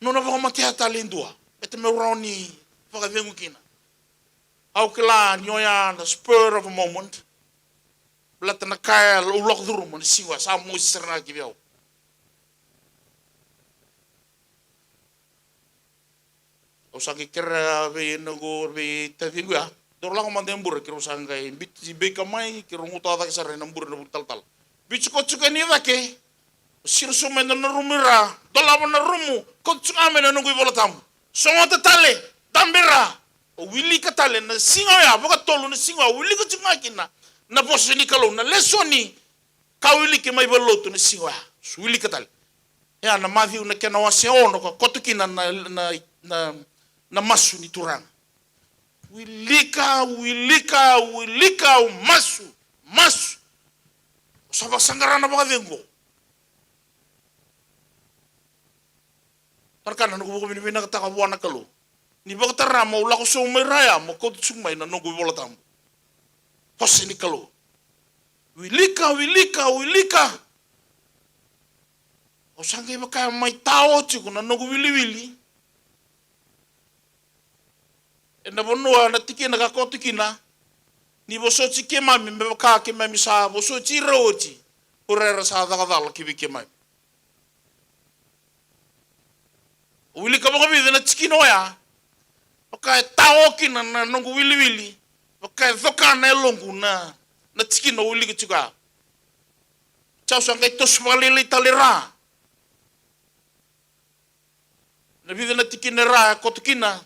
nona vakamatea tale e dua. Baleta meu rawa ni vakacegu kina. Au kila ni oya na spur of a moment. Baleta na ka e au lako curuma na siga oya sa mosi sara ga ki vei au. Au sa qai kerea vei noqu veitaciqu ya. Daru lako mada e bure, keirau sa qai biuti beka mai, keirau gutuva cake sara ena bure na vuli talatala. Biuti koya tiko yani cake. Siro sobu mai na rumu i ra, dolava na rumu, kauta tiko ga mai na noqu iVola Tabu. Sogota tale, dabe i ra. Au wilika tale na siga oya, vakatolu na siga oya, au wilika tiko ga kina na vosa ni Kalou, na lesoni. Ka wiliki mai valenilotu na siga oya. Sa wilika tale. Ia na Maciu na kena wase ono ka koto kina na, na, na, na masu ni Turaga. Wilika, wilika, wilika, au masu, masu. Au sa vakasaqara na vakacegu. Tara ka na noqu vakavinavinakataka vua na Kalou. Ni vakatara meu lako sobu mai ra ya, meu kauta tiko mai na noqu iVola Tabu. Vosa ni Kalou. Wilika, wilika, wilika. Au sa qai vaka mai tao tiko na noqu wiliwili. Ena vanua na tikina ka koto kina. Ni vosoti keimami, me vaka keimami sa vosoti ira oti. O ira era sa cakacala ki vei keimami. Au wilika vakavica na tikina oya. Vaka e tao kina na noqu wiliwili. Vaka e coka na yaloqu na, na tikina au wilika tiko ya. Sa au sa qai toso vakalailai tale ra. Na vica na tikina e ra e koto kina.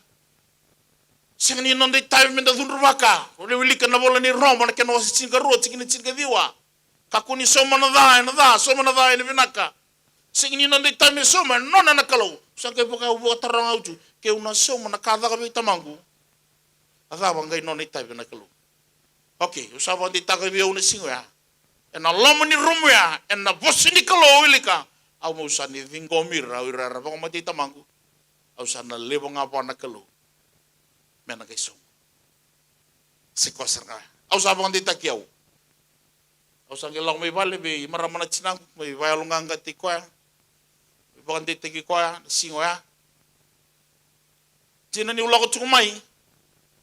Sega ni noda itavi meda cudruvaka. O le wilika na vola ni Roma na kena wase tinikarua, tikina tinikaciwa. Kakua ni sauma na ca ena ca, sauma na ca ena vinaka. Sega ni noda itavi me sauma, e nona na Kalou. Sa qai vaka, au vakataroga au tu, ke au na sauma na ka caka vei tamaqu, a cava qai nona itavi na Kalou? Okei, au sa vakadeitaka vei au na siga oya. Ena loma ni rumu ya, ena vosa ni Kalou au wilika. Au meu sa ni ciqomi ira, o ira era vakamatei tamaqu. Au sa na laiva ga vua na Kalou me na qai sauma. Se koya sara ga oya. Au sa vakadeitaki au. Au sa qai lako mai vale vei marama na tinaqu, mai vakayaloqaqataki koya, mai vakadeitaki koya na siga oya. Dina niu lako tiko mai,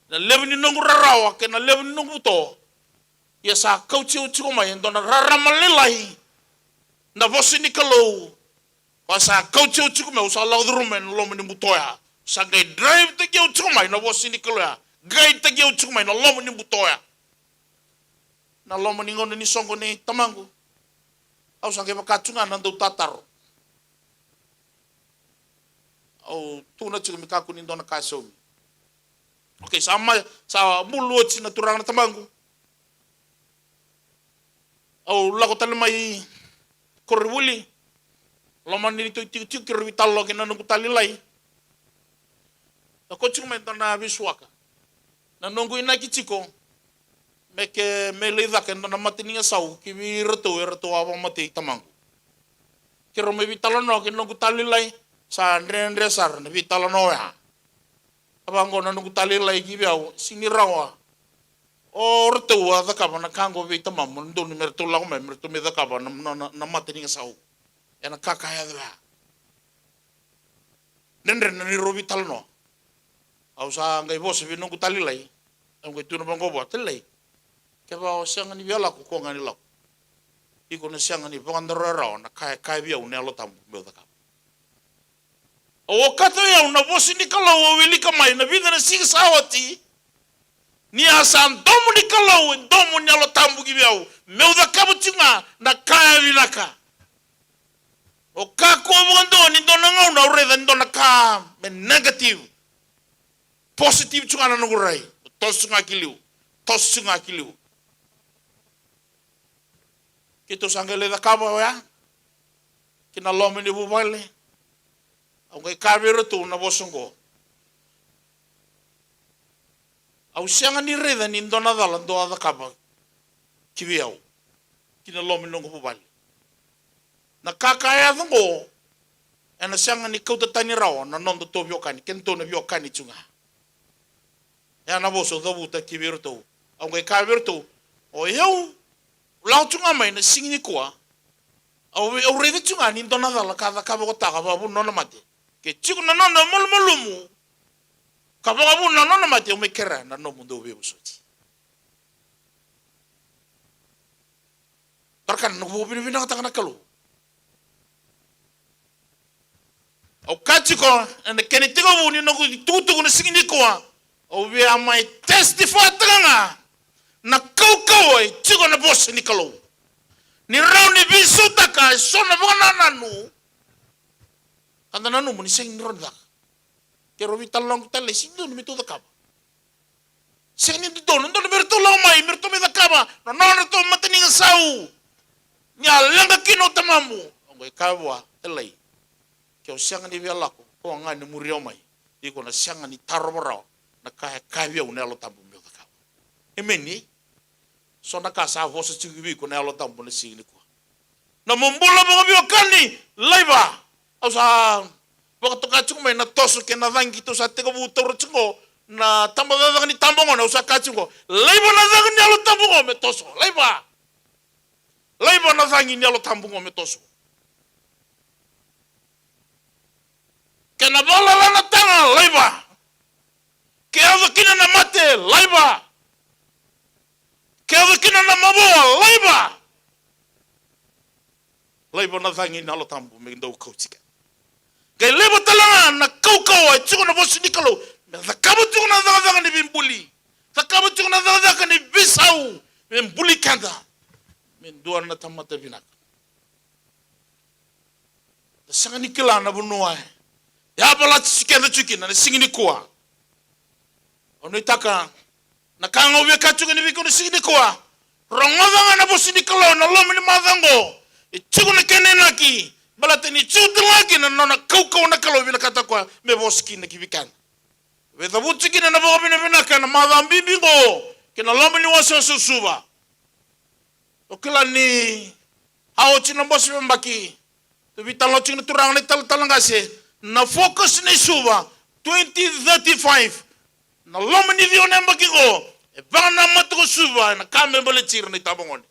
na levu ni noqu rarawa kei na levu ni noqu buto, ia sa kauti au tiko mai e dua na rarama lailai, na vosa ni Kalou. Koya sa kauti au tiko mai, au sa lako curuma ena loma ni buto oya. Sa qai drive-taki au tiko mai na vosa ni Kalou ya. Guide-taki au tiko mai na loma ni buto oya. Na loma ni gauna ni soqo nei tamaqu. Au sa qai vaka tu ga na dautataro. Au tukuna tiko me kakua ni dua na ka e saumi. Okei, sa mai, sa bulu oti na turaga na tamaqu. Au lako tale mai koronivuli. Loma ni neitou itikotiko keirau veitalanoa kei na noqu talilailai. Lako tiko mai dua na veivuke. Na noqu inaki tiko me ke, me lai caka e dua na mata ni gasau ki vei iratou, eratou a vakamatei tamaqu. Keirau mai veitalanoa kei na noqu talilailai, sa dredre sara na veitalanoa oya. A vaqo na noqu talilailai ki vei au, sega ni rawa. O ratou a cakava na ka qo vei tamamu, na dodonu me ratou lako mai, me ratou mai cakava na, na, na, na mata ni gasau. Ena ka ka yaco ya. Dredre na neirau veitalanoa. Au sa qai vosa vei noqu talilailai. Au qai tukuna vaqo vua, talilailai. Kevaka o sega ni via lako, kua ga ni lako. Iko na sega ni vakadaroya rawa na ka e kaya vei au na Yalo Tabu meu cakava. Au okata o yau na vosa ni Kalou au wilika mai na vica na siga sa oti. Ni a sa domo ni Kalou, e domo ni Yalo Tabu ki vei au meu cakava tiko ga na ka e vinaka. O kakua vakadua ni dua na gauna au raica ni dua na ka me negative. Positive tiko ga na noqu rai. Toso tiko ga ki liu. Toso tiko ga ki liu. Keitou sa qai lai cakava oya ki na loma ni vuvale. Au qai kaya vei iratou na vosa oqo. Au sega ni raica ni dua na cala dou a cakava ki vei au ki na loma ni noqu vuvale. Na ka ka yaco oqo ena sega ni kauta tani rawa na nodatou veiwekani, kedatou na veiwekani tiko ga. E a na vosa au cavuta ki vei iratou. Au qai kaya vei iratou, o yau, au lako tu ga mai na siga nikua. Au, au raica tu ga ni dua na cala ka cakava ko taka vakavuna nona mate. Ke tiko na nona malumalumu ka vakavuna nona mate, au mai kerea na nomudou veivosoti. Tara ka na noqu vakavinavinakataka na Kalou. Au kaya tiko ena kena itekivu ni noqu itukutuku na siga nikua, au via mai testify-taka ga na kaukauwa e tiko na vosa ni Kalou. Ni rawa ni veisautaka eso na vakanananu ka da nanuma ni sega ni rawa ni caka. Keirau veitalanoa tale, sega ni dodonu me tou cakava. Sega ni dodonu, dodonu me ratou lako mai, me ratou mai cakava na nodratou mataniga sau. Ni a leqa kina o tamamu. Au qai kaya vua, e Lai, ke o sega ni via lako, ko ga ni muri au mai. Iko na sega ni tarova rawa na ka e kaya vei au na Yalo Tabu meu cakava. Emeni. So na ka sa vosa tiko vei iko na Yalo Tabu na siga nikua. Na nomu bula vakaveiwekani, laiva. Au sa vakatoka tiko mai na toso kei na cagi keitou sa tekivu taura tiko na tabacakacaka ni tabagone, au sa kaya tiko, laiva na cagi ni Yalo Tabu oqo me toso, laiva. Laiva na cagi ni Yalo Tabu oqo me toso. Kena vakalala na taga, laiva. Ke yaco kina na mate, laiva. Ke yaco kina na mavoa, laiva. Laiva na cagi ni Yalo Tabu me dau kauti keda. Qai laiva tale ga na kaukauwa e tiko na vosa ni Kalou me cakava tiko na cakacaka ni veibuli, cakava tiko na cakacaka ni veisau, me buli keda me dua na tamata vinaka. Da sega ni kila na vanua e a valati keda tiko kina na siga nikua. Au nuitaka na ka ga au via kaya tiko ni vei kemuni na siga nikua, rogoca ga na vosa ni Kalou ena loma ni macawa oqo. E tiko na kena inaki baleta ni tiko tale ga kina na nona kaukauwa na Kalou vinakata o koya me vosa kina ki vei keda. Veicavuti kina na vakavinavinaka ena macawa bibi oqo kei na loma ni wasewase o Suva. O kila ni a oti na bose veiyabaki. Tou veitalanoa tiko na turaga na italatala qase, na focus ni Suva twenty thirty-five. Na loma ni ciwa na yabaki oqo e vakanamata ko Suva ena ka me baleti ira na itabagone.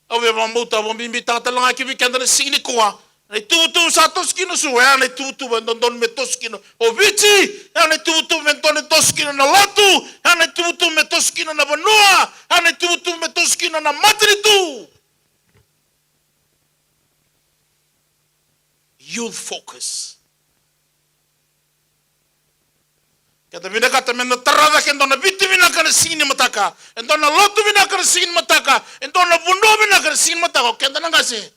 Au via vakabauta vakabibitaka tale ga ki vei keda na siga nikua. Na ituvatuva sa toso kina o Suva, ya na ituvatuva e dodonu me toso kina o Viti, ya na ituvatuva me dodonu me toso kina na lotu, ya na ituvatuva me toso kina na vanua, ya na ituvatuva me toso kina na matanitu. Youth focus. Keda vinakata meda tara cake e dua na Viti vinaka na siga ni mataka, e dua na lotu vinaka na siga ni mataka, e dua na vanua vinaka na siga ni mataka. O keda na qase,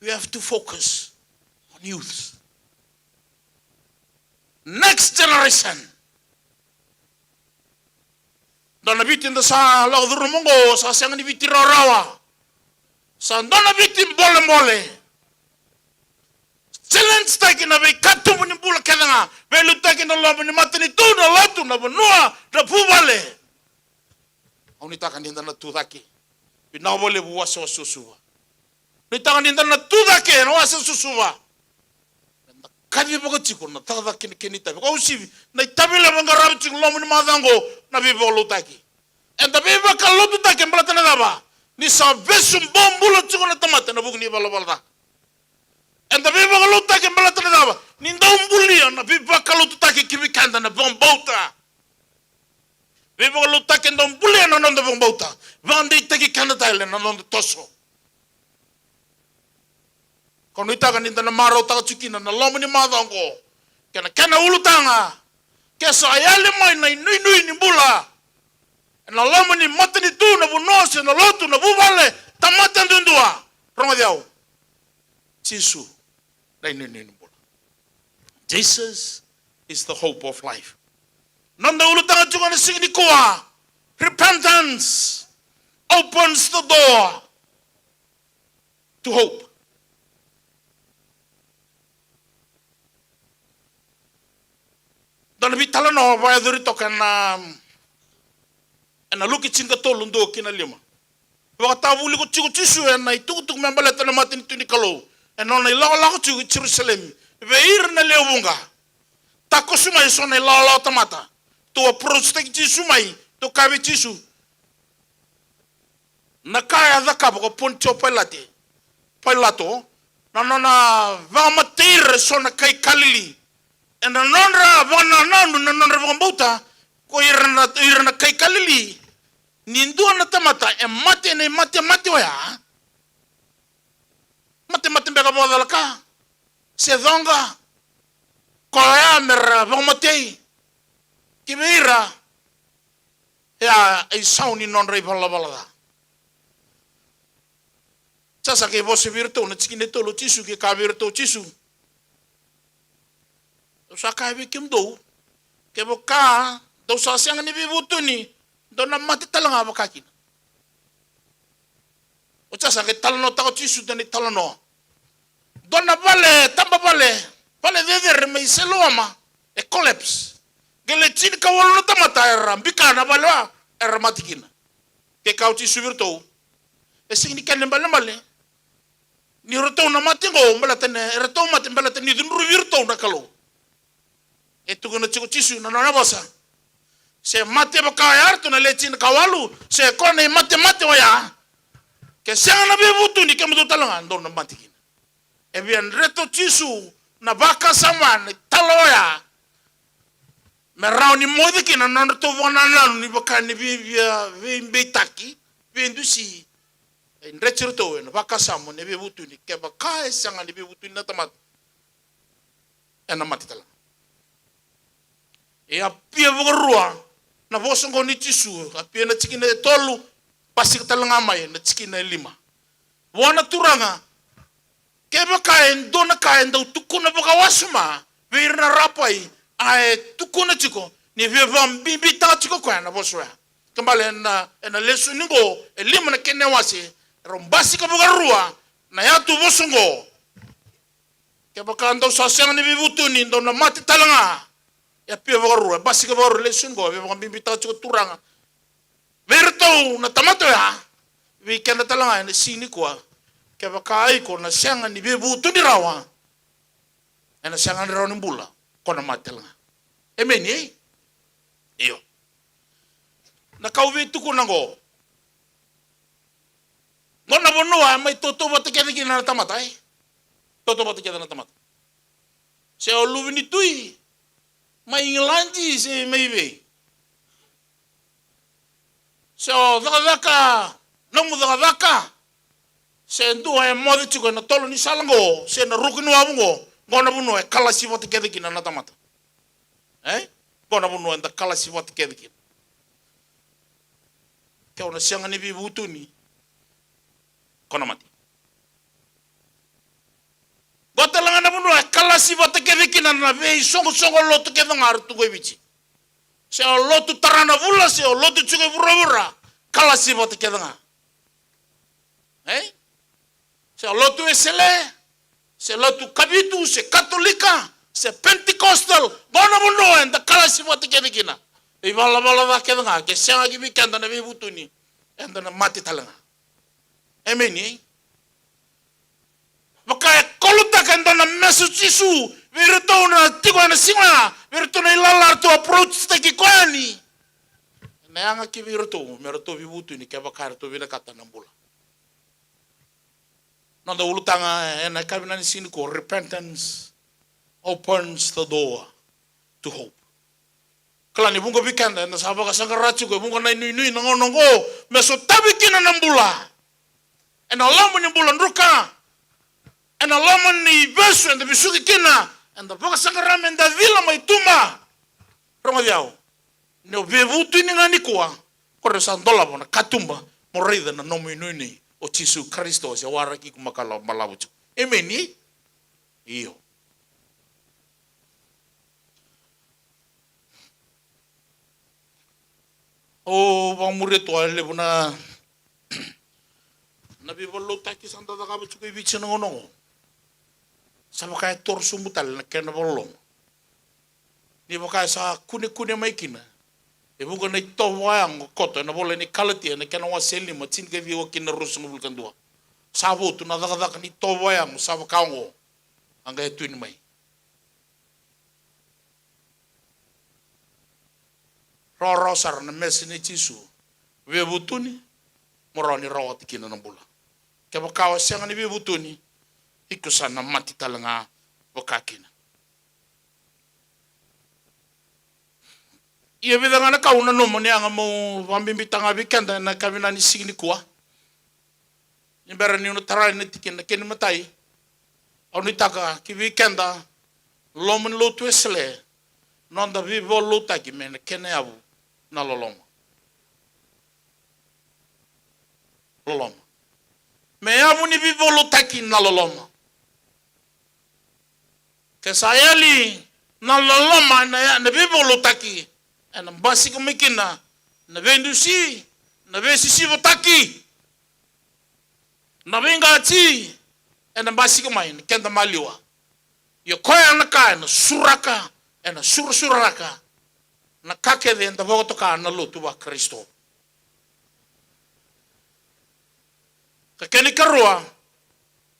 we have to focus on youth. Next generation. Dua na Viti da sa lako curuma oqo sa sega ni Viti rawarawa. Sa dua na Viti bolebole. Challenge-taki na veikatuba ni bula kece ga. Veiliutaki na loma ni matanitu, na lotu, na vanua, na vuvale. Au nuitaka ni da na tu cake. Vinaka vakalevu wasewase o Suva. Nuitaka ni da na tu cake ena wasewase o Suva. Eda kacivaka tiko na cakacaka kei na kena itavi. Vakauasivi na itavi levu e qarava tiko loma ni macawa oqo, na veivakalotutaki. Eda veivakalotutaki baleta na cava? Ni sa vesu bobula tiko na tamata ena vuku ni valavala ca. Eda veivakalotutaki baleta na cava? Ni dau bulia na veivakalotutaki ki vei keda na vakabauta. Veivakalotutaki e dau bulia na noda vakabauta. Vakadeitaki keda tale na noda toso. Ko nuitaka ni da na marautaka tiko kina na loma ni macawa oqo. Kei na kena ulutaga, ke sa yali mai na inuinui ni bula ena loma ni matanitu, na vanua se na lotu, na vuvale, tamata duadua, rogoci au. Jisu na inuinui ni bula. Jesus is the hope of life. Noda ulutaga tiko ena siga nikua, repentance opens the door to hope. Dua na veitalanoa vakayacori toka ena, ena Luke tinikatolu, dua ki na lima. Vakatavuli ko tiko Jisu ena itukutuku me baleta na matanitu ni Kalou, ena nona ilakolako tiko i Jerusalemi vei ira na lewe vuqa. Takoso mai eso na ilawalawa tamata. Tou approach-taki Jisu mai, tou kaya vei Jisu, na ka e a cakava ko Pontio Pailate, Pailato, na nona vakamatei ira eso na kai Kalili. Ena nodra vakanananu, na nodra vakabauta, ko ira na, ira na kai Kalili, ni dua na tamata e mate ena imatemate oya, matemate beka vakacalaka, se coqa, koya me ra vakamatei, ki vei ira, e a isau ni nodra ivalavala ca. Sa sa qai vosa vei iratou na tikina e tolu o Jisu, ke kaya vei iratou o Jisu, au sa kaya vei kemudou, kevaka dou sa sega ni veivutuni, dou na mate tale ga vakakina. Oti sa sa qai talanoataka o Jisu dua na italanoa. Dua na vale, taba vale, vale cecere mai Siloama, e collapse. Qai le tinikawalu na tamata era bika na vale oya, era mate kina. Ke kaya o Jisu vei iratou, e sega ni kena ibalebale ni ratou na mate qo, baleta ni ratou mate baleta ni cudruvi iratou na Kalou. E tukuna tiko o Jisu na nona vosa, se mate vaka oya eratou na le tinikawalu, se ko na imatemate oya, ke sega na veivutuni, kemudou tale ga dou na mate kina. E via dreta o Jisu na vakasama, na talo oya, me rawa ni moce kina na nodratou vakanananu ni vaka ni via, via veibeitaki, veidusi. E dreti iratou ena vakasama ni veivutuni, kevaka e sega ni veivutuni na tamata, ena mate tale ga. E a pia vakarua na vosa oqo nei Jisu, a pia na tikina e tolu, basika tale ga mai na tikina e lima. Vua na Turaga, kevaka e dua na ka e dau tukuna vakawasoma vei ira na rapai, a e tukuna tiko ni via vakabibitaka tiko koya na vosa oya. Ke bale ena, ena lesoni oqo, e lima na kena iwase, e rau basika vakarua na yatu vosa oqo. Kevaka dou sa sega ni veivutuni, dou na mate tale ga. E a pia vakarua, e basika vakarua lesoni qo, e via vakabibitaka tiko Turaga vei iratou na tamata oya, vei keda tale ga ena siga nikua. Kevaka iko na sega ni veivutuni rawa, ena sega ni rawa ni bula, ko na mate tale ga. Emeni, ei? Io. Na ka au via tukuna qo, qo na vanua e mai tautauvata kece kina na tamata, e? Tautauvata kece na tamata. Se o luve ni tui mai Igiladi se mai vei, se o cakacaka nomu cakacaka, se dua e moce tiko ena tolo ni sala qo, se na ruku ni wavu qo, qo na vanua e kalasi vata kece kina na tamata. E? Qo na vanua eda kalasi vata kece kina. Ke o na sega ni veivutuni, ko na mate. Qo tale ga na vanua e kalasi vata kece kina na veisoqosoqo lotu kece ga era tu qo i Viti. Se o lotu tara na vula, se o lotu tiko i vuravura, kalasi vata kece ga. E? Se o lotu Wesele, se lotu Kavitu, se Katolika, se Pentecostal, qo na vanua eda kalasi vata kece kina. Ivalavala ca kece ga, ke sega ki vei keda na veivutuni, eda na mate tale ga. Emeni, ei? Vaka e kolotaka e dua na message o Jisu vei iratou na tiko ena siga oya, vei iratou na ilala eratou approach-taki koya yani. Ena yaga ki vei iratou me ratou veivutuni kevaka eratou vinakata na bula. Noda ulutaga ena yakavi ni siga nikua, repentance opens the door to hope. Kila ni vuqa vei keda eda sa vakasaqara tiko e vuqa na inuinui na gauna oqo me sotavi kina na bula. Ena loma ni bula druka, Ena loma ni vesu eda vesuki kina, eda vakasaqara meda cila mai tuba. Rogoci au. Ni o veivutuni ga nikua, ko rau sa dolava na katuba mo raica na nomu inuinui o Jisu Karisito se waraki iko makala balavu tiko. Emeni? Io. O vakamuria tu a levu na, na veivakalotutaki sa da cakava tiko i Viti ena gauna oqo. Sa vaka e toro sobu tale na kena vakaloloma. Ni vaka e sa kunekune mai kina e vuqa na itovo vakayago koto ena vola ni Kalatia na kena wase e lima, tinikaciwa kina ruasagavulu ka dua. Sa votu na cakacaka ni itovo vakayago sa vaka oqo. A qai tukuni mai. Rawarawa sara na message nei Jisu. Veivutuni, mo rawa ni rawata kina na bula. Kevaka o sega ni veivutuni, iko sa na mate tale ga vaka kina. Ia vica ga na ka au nanuma ni yaga meu vakabibitaka ga vei keda ena yakavi ni siga nikua. Ni bera niu na tarai na tikina, kena imatai, au nuitaka ki vei keda loma ni lotu Wesele, noda veivakalotutaki me na kena yavu na loloma. Loloma. Me yavu ni veivakalotutaki na loloma. Ke sa yali na loloma ena, na veivakalotutaki, ena basika mai kina na veidusi, na veisisivotaki, na veiqati, ena basika mai na keda maliwa. Ia koya na ka ena suraka, ena surasuraka na ka kece eda vakatoka na lotu vaKarisito. Ka kena ikarua,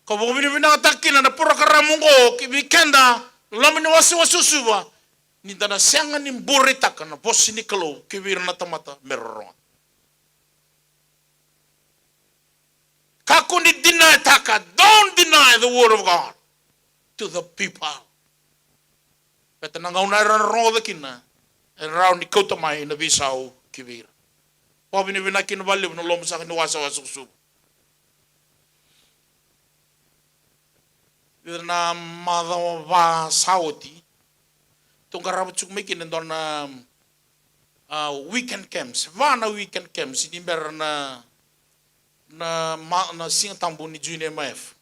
kau vakavinavinakataka kina na porokaramu oqo ki vei keda na loma ni wasewase o Suva, ni da na sega ni bureitaka na vosa ni Kalou ki vei ira na tamata me ra rogoca. Kakua ni deny taka, don't deny the word of God to the people. Baleta na gauna era na rogoca kina, era rawa ni kauta mai na veisau ki vei ira. Vakavinavinaka kina vakalevu na loma saka ni wasewase o Suva. Ena macawa va sa oti, tou qarava tiko mai kina e dua na, a, weekend camps. Va na weekend camps ni bera na, na, ma-, na Siga Tabu ni Junior M I F.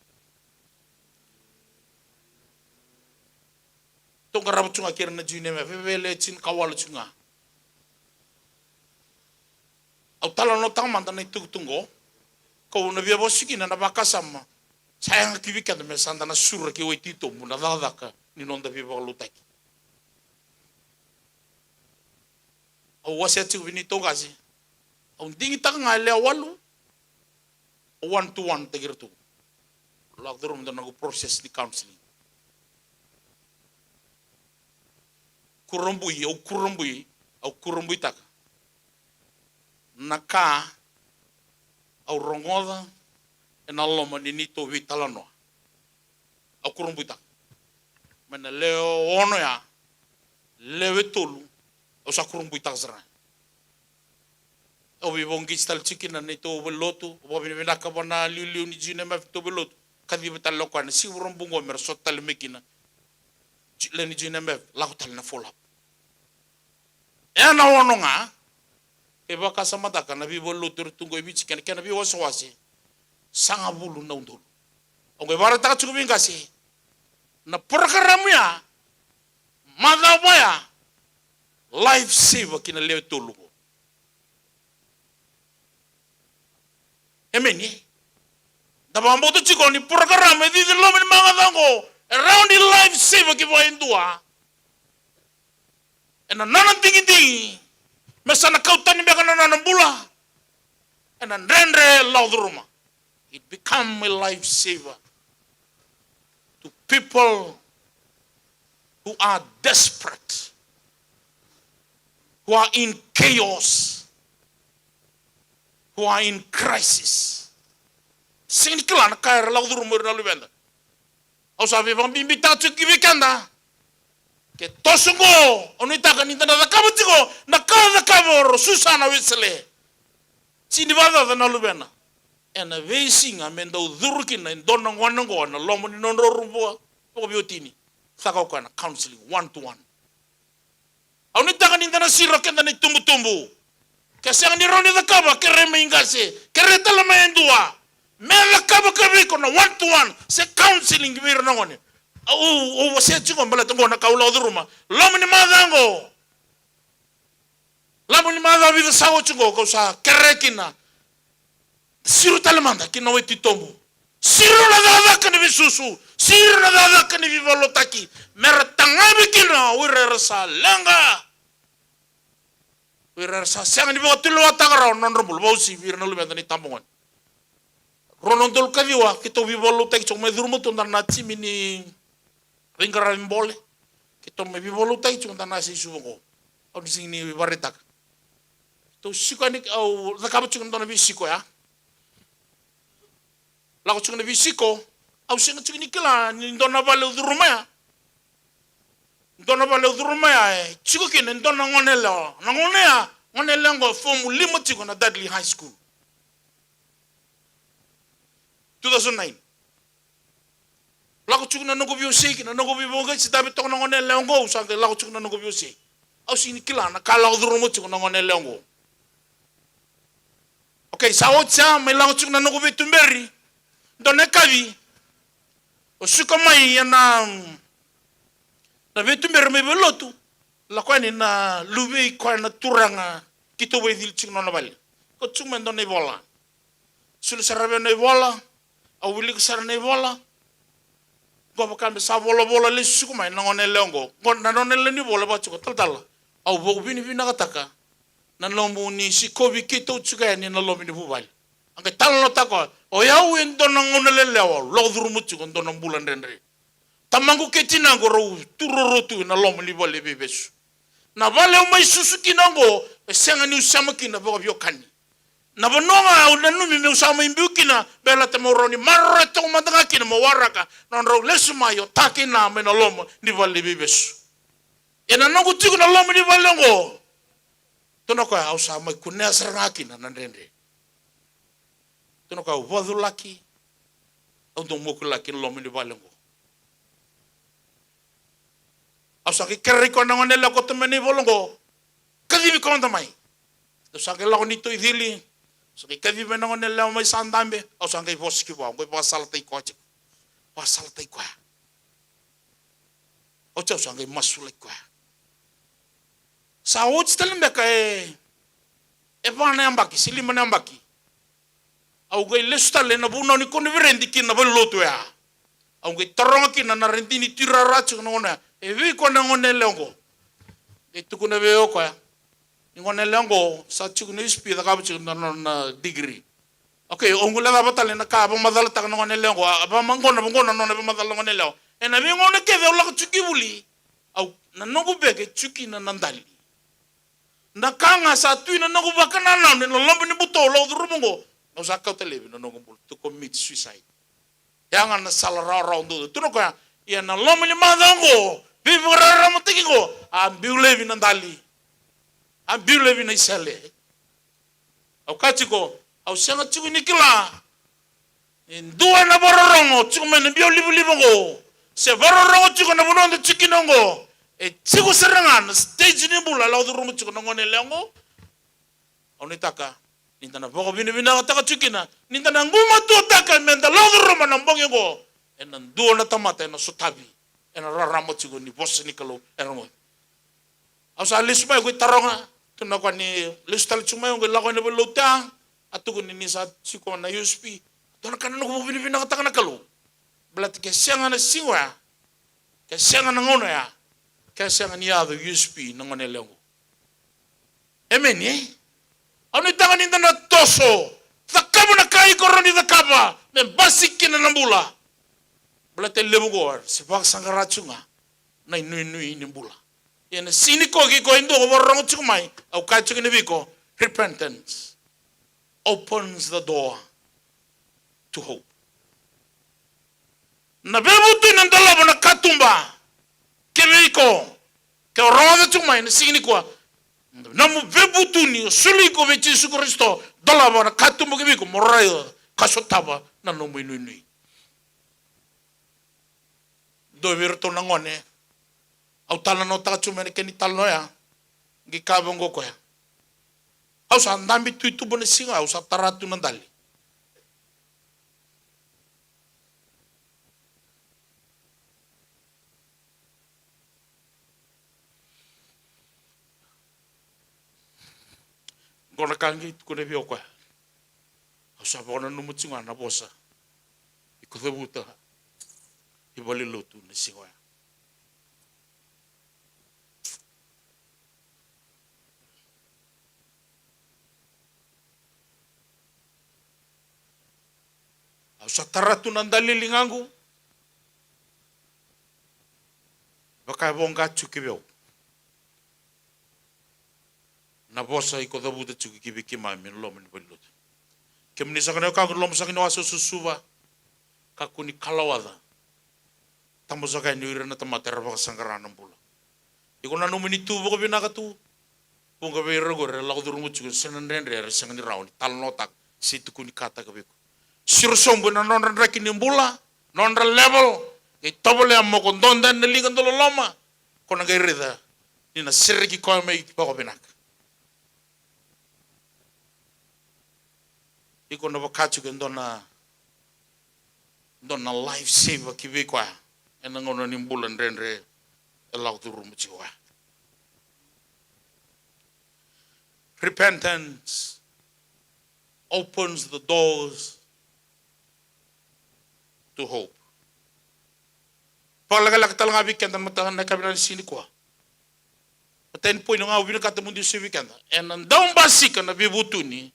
Tou qarava tiko ga kei ira na Junior M I F, e vei le tinikawalu tiko ga. Au talanoataka mada na itukutuku oqo, kau na via vosa kina na vakasama sa yaga ki vei keda me sa da na sura ki wai titobu na cakacaka ni noda veivakalotutaki. Au wasea tiko vei neitou qase, au digitaka ga e lewe walu, au one to one taki iratou. Lako curuma dua na noqu process ni counseling. Kurabui, au kurabui, au kurabuitaka na ka au rogoca ena loma ni neitou veitalanoa. Au kurabuitaka. Mai na lewe ono ya, lewe tolu, au sa kurabuitaka sara. Au veivakauqeti tale tiko kina na neitou valenilotu, au vakavinavinaka vua na iliuliu ni Junior M I F neitou valenilotu. Kaciva tale o koya na siga Vakaraubuka me ra sota tale mai kina. Ju-, lewe ni Junior M I F, lako tale na follow up. Ena ono ga, ke vakasamataka na veivalenilotu era tu qo e Viti kei na kena veiwasewase, sagavulu na udolu. Au qai vakaraitaka tiko vei qase, na porokaramu ya, macawa ya, life saver ki na lewe tolu qo. Emeni. Da vakabauta tiko ni porokaramu e cici loma ni macawa qo e rawa ni life saver ki vua e dua. Ena nona digidigi me sa na kau tani beka na nona bula. Ena dredre lako curuma. It become a life saver to people who are desperate, who are in chaos, who are in crisis. Sega ni kila na ka era lako curuma o ira na luveda. Au sa veivakabibitaka tiko ki vei keda. Ke toso qo, au nuitaka ni da na cakava tiko na ka a cakava o Susana Wesele. Sega ni vakacaca na luvena. Ena veisiga me dau curu kina e dua na gone oqo ena loma ni nodrau rumu vaka, vakaveiwatini. Caka o koya na counseling, one to one. Au nuitaka ni da na siro keda na itubutubu. Ke sega ni rawa ni cakava, kerei mai qase, kerei tale mai e dua. Me cakava ka vei iko na one to one, se counseling vei ira na gone. Au, au wasea tiko baleta oqo na ka au lako curuma. Loma ni macawa oqo. Loma ni macawa vica sa oti oqo, kau sa kerea kina. Siro tale mada ki na wai titobu. Siro na cakacaka ni veisusu. Siro na cakacaka ni veivakalotutaki. Mera tagavi kina o ira era sa leqa. O ira era sa sega ni vakatulewataka rawa na nodra bula, vakauasivi ira na luveda ni tabagone. Rua na udolu ka ciwa, keitou veivakalotutaki tiko mai, curuma tu dua na timi ni veiqaravi bole. Keitou mai veivakalotutaki tiko dua na se i Suva oqo. Au ni sega ni vakaraitaka. Keitou siko yani, au cakava tiko na dua na veisiko ya. Lako tiko na veisiko, au sega tiko ni kila ni dua na vale au curuma ya. Dua na vale au curuma ya, e tiko kina e dua na gone yalewa. Na gone ya, gone yalewa oqo, fomu lima tiko na Dudley High School. Two thousand nine. Lako tiko na noqu veiwasei kina, na noqu veivakauqeti, se cava e toka na gone yalewa oqo, au sa qai lako tiko na noqu veiwasei. Au sega ni kila na ka lako curuma tiko na gone yalewa oqo. Okay, sa oti sa, mai lako tiko na noqu veituberi. Dua na yakavi, au suka mai ena, na veituberi mai veilotu. Lako yani na luvei koya na turaga keitou vakaicili tiko na nona vale. Kauta tiko mai e dua na ivola. Soli sara vei au na ivola, au wilika sara na ivola. Qo vaka me sa volavola lesu tiko mai na gone yalewa oqo. Qo na nona lewe ni vola, vaka tiko, talatala, au vakavinavinakataka na nomuni sikovi keitou tiko yani ena loma ni vuvale. A qai talanoataka o koya, o yau e dua na gone yalewa, au lako curuma tiko e dua na bula dredre. Tamaqu kei tinaqu rau tu ruarua tu ena loma ni vale veivesu. Na vale au mai susu kina oqo, e sega niu sema kina vakaveiwekani. Na vanua ga au nanumi meu sa mai biu kina, baleta meu rawa ni maroroya toka mada ga kina meu waraka na nodrau lesu mai o ta kei na mai na loma ni vale veivesu. Ena noqu tiko na loma ni vale oqo, tukuna o koya, au sa mai kunea sara ga kina na dredre. Tukuna o koya, au vaculaki, au dau mokulaki ena loma ni vale oqo. Au sa qai kerei koya na gone yalewa, kauta mai na ivola oqo, kacivi koya mada mai. Au sa qai lako neitou icili, au sa qai kacivi mai na gone yalewa mai sa dabe, au sa qai vosa ki vua, au qai vakasalataki koya tiko. Vakasalataki koya. Oti au sa qai masulaki koya. Sa oti tale beka e, e va na yabaki, se lima na yabaki. Au qai lesu tale ena vunau ni koniferedi ki na valenilotu oya. Au qai taroga kina na radini tuirara tiko na gauna oya, e vei koya na gone yalewa oqo. Qai tukuna vei au o koya, ni gone yalewa oqo sa tiko na U S P, cakava tiko na nona degree. Okay, au qai lai cava tale na ka a vakamacalataka na gone yalewa oqo, a, a vakama-, qo na, qo na nona vakamacala na gone yalewa. Ena veigauna kece au lako tiko ki vuli, au, na noqu beke tiko kina na dali. Na ka ga sa tu ena noqu vakanananu ena loma ni buto au lako curuma oqo, au sa kauta laivi na noqu bula, to commit suicide. Ya ga na sala rawarawa duadua. Tukuna o koya, ia na loma ni macawa oqo, veivakararamataki oqo, a biu laivi na dali. A biu laivi na isele. Au kaya tiko, au sega tiko ni kila e dua na vakarorogo tiko mai na biau livaliva oqo, se vakarorogo tiko na vanua da tiko kina oqo, e tiko sara ga na stage ni bula e lako curuma tiko na gone yalewa oqo. Au nuitaka ni da na vakavinavinakataka tiko kina, ni da na gumatuataka me da lako curuma na bogi oqo ena dua na tamata ena sotavi ena rarama tiko ni vosa ni Kalou ena gauna. Au sa lesu mai, au qai taroga, tukuna o koya ni lesu tale tiko mai, au qai lako ena valenilotu ya, a tukuni ni sa tiko na U S P. Dua na ka na noqu vakavinavinakataka na Kalou, baleta ke sega na siga oya, ke sega na gauna oya, ke sega ni yaco U S P na gone yalewa oqo. Emeni, e? Au nuitaka ni da na toso, cakava na ka iko rawa ni cakava me basika kina na bula. Baleta e levu oqo se vakasaqara tiko ga na inuinui ni bula. Ia na siga nikua, ke iko e dua ko vakarorogo tiko mai, au kaya tiko kina vei iko, repentance opens the door to hope. Na veivutuni e dolava na katuba ki vei iko. Ke o rogoca tiko mai na siga nikua, nomu veivutuni, o soli iko vei Jisu Karisito, dolava na katuba ki vei iko mo raica ka sotava na nomu inuinui. Dua vei iratou na gone, au talanoataka tu mai na kena italanoa ya, qai kaya vaqo o koya: Au sa dabe tu i tuba na siga, au sa tara tu na dali. Qo na ka qai tukuna vei au o koya. Au sa vakananuma tiko ga na vosa iko cavuta i valenilotu na siga oya. Au sa tara tu na dali e ligaqu. Vaka e voqa tiko vei au na vosa iko cavuta tiko ki vei keimami ena loma ni valenilotu. Kemuni saka na wekaqu, loma saka ni wasa o Suva, kakua ni kalawaca. Tabu saka yani o ira na tamata era vakasaqara na bula. Iko nanuma ni tu vakavinaka tu, vuqa vei ira qori era lako curuma tiko se na dredre era sega ni rawa ni talanoataka se tukunikataka vei iko. Siro sobu ena nodra draki ni bula, nodra level, qai tovolea mo ko dodo ena liga dauloloma, ko na qai raica ni na sereki koya mai vakavinaka. Iko na vaka tiko e dua na, dua na life saver ki vei koya ena gauna ni bula dredre e lako curuma tiko koya. Repentance opens the doors to hope. Vakalekaleka tale ga vei keda na mataka na yakavi ni siga nikua. Matai ni point ga au vinakata meu dau solia vei keda. Ena dau basika na veivutuni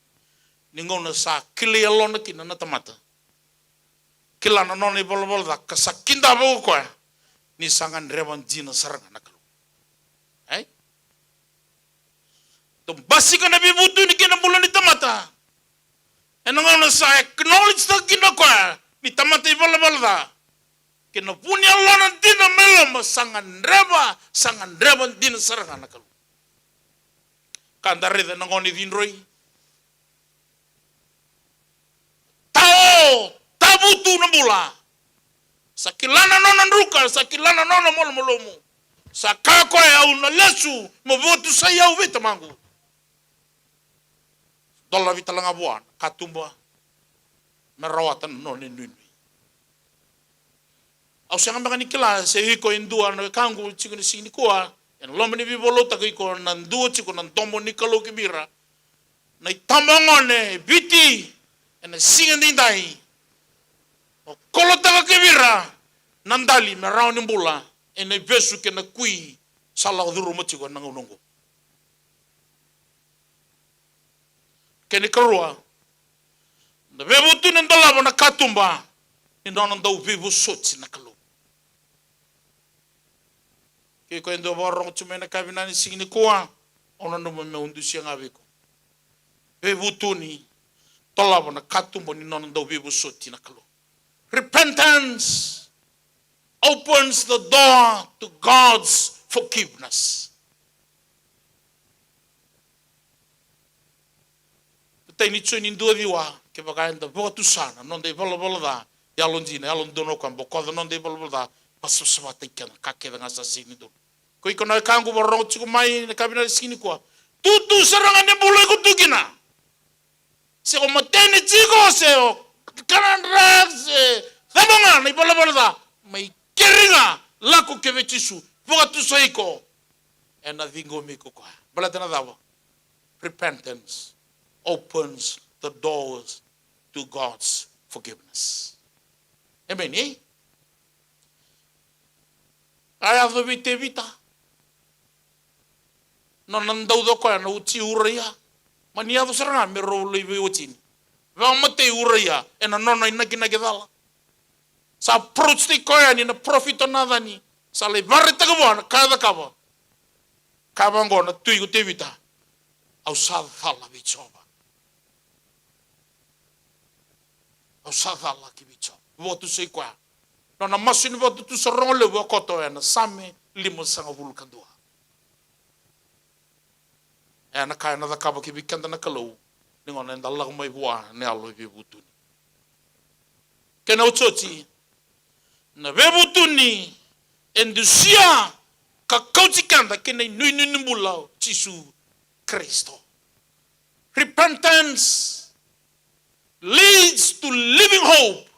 ni gauna sa kilai yalona kina na tamata. Kila na nona ivalavala ca ka sa kidava o koya ni sa gadreva dina sara ga na Kalou. Ei? Dau basika na veivutuni kei na bula ni tamata. Ena gauna sa acknowledge-taka kina o koya ni tamata ivalavala ca. Kei na vu ni yalona dina mai loma sa gadreva, sa gadreva dina sara ga na Kalou. Ka da raica na gone cidroi. Tao, tavutu na bula. Sa kila na nona druka, sa kila na nona malumalumu. Sa kaya o koya, au na lesu, mo vakatusai au vei tamaqu. Dolavi tale ga vua na katuba me rawata na nona inuinui. Au sega beka ni kila se iko e dua na wekaqu tiko ni siga nikua, ena loma ni veivakalotutaki iko na dua tiko na domo ni Kalou ki vei ira na itabagone e Viti ena siga edaidai. O kolotaka ki vei ira na dali me rawa ni bula ena ivesu kei na kui sa lako curuma tiko ena gauna oqo. Kena ikarua, na veivutuni e dolava na katuba ni nona dau veivosoti na Kalou. Ke o iko e dau vakarorogo tu mai ena yakavi ni siga nikua, au nanuma meu dusia ga vei iko. Veivutuni dolava na katuba ni nona dau veivosoti na Kalou. Repentance opens the door to God's forgiveness. Matai ni Joni dua ciwa, kevaka eda vakatusa na noda ivalavala ca, yalodina, yalododonu o koya, bokoca na noda ivalavala ca, vakasavasavataki keda na ka kece ga sa sega ni dodonu. Ko iko na wekaqu vakarorogo tiko mai ena yakavi ni siga nikua, tutu sara ga ni bula iko tu kina. Se ko mateni tiko, se o kana drugs, se cava ga na ivalavala ca, mai keri ga, lako ki vei Jisu, vakatusai iko. Ena ciqomi iko o koya. Baleta na cava? Repentance opens the doors to God's forgiveness. Amen, ei? A yaco vei Tevita. Nona dauca o koya na wati Uraia. Mani yaco sara ga me rau lai veiwatini. Vakamatei Uraia ena nona inakinaki cala. Sa approach-taki koya yani na parofita o Nacani. Sa lai vakaraitaka vua na ka e cakava. Kaya vaqo na tui ko Tevita: Au sa cala vei Jiova. Au sa cala ki vei Jiova. Vakatusai koya. Nona masu ni vakatutusa rogo levu e koto ena Same limasagavulu ka dua. Ena ka ena cakava ki vei keda na Kalou ni gauna eda lako mai vua na yalo e veivutuni. Kena otioti, na veivutuni e dusia ka kauti keda ki na inuinui ni bula o Jisu Karisito. Repentance leads to living hope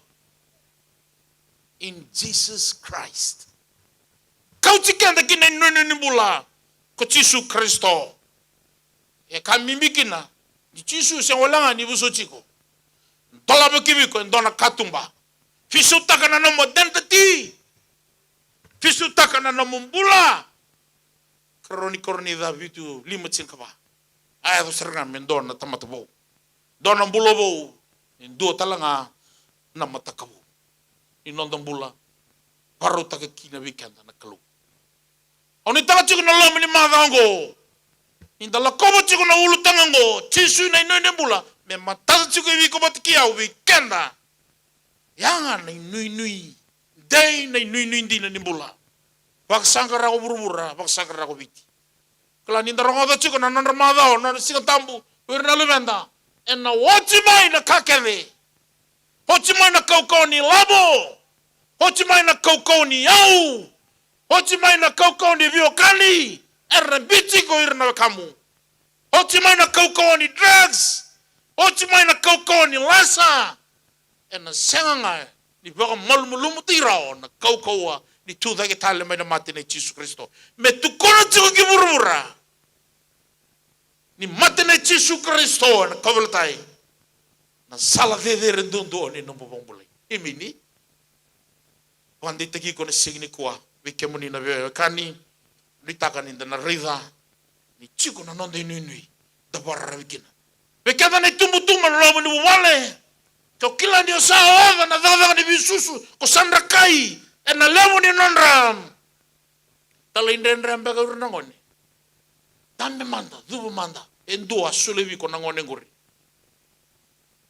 in Jesus Christ. Kauti keda ki na inuinui ni bula ko Jisu Karisito. E ka bibi kina ni Jisu sega wale ga ni vosoti iko. Dolava ki vei iko e dua na katuba. Veisautaka na nomu identity. Veisautaka na nomu bula. Karua ni Korinica vitu, lima, tinikava. A yaco sara ga me dua na tamata vou, dua na bula vou, e dua tale ga na mataka vou ni noda bula, vakarautaka kina vei keda na Kalou. Au nuitaka tiko na loma ni macawa oqo, ni da lakova tiko na ulutaga oqo, Jisu na inuinui ni bula, me matata tiko vei iko vata kei au, vei keda. Ya ga na inuinui, dei na inuinui dina ni bula. Vakasaqara ko vuravura, vakasaqara ko Viti. Kila ni da rogoca tiko na nodra macawa, na nodra Siga Tabu, o ira na luveda. Ena oti mai na ka kece. Oti mai na kaukauwa ni lavo. Oti mai na kaukauwa ni yau. Oti mai na kaukauwa ni veiwekani. Era biuti iko ira na wekamu. Oti mai na kaukauwa ni drugs. Oti mai na kaukauwa ni lasa. Ena sega ga ni vakamalumalumutaki rawa na kaukauwa ni tucake tale mai na mate nei Jisu Karisito. Me tukuna tiko ki vuravura ni mate nei Jisu Karisito ena kauveilatai na sala cecere duadua ni nomu vakabulai. Emeni. Vakadeitaki iko na siga nikua, vei kemuni na veiwekani, nuitaka ni da na raica ni tiko na noda inuinui da vakararavi kina. Vei keda na itubutubu ena loma ni vuvale, ke o kila ni o sa oca na cakacaka ni veisusu, ko sa drakai ena levu ni nodra talaidredre beka o ira na gone. Dabe mada, cuva mada, e dua a solia vei iko na gone qori.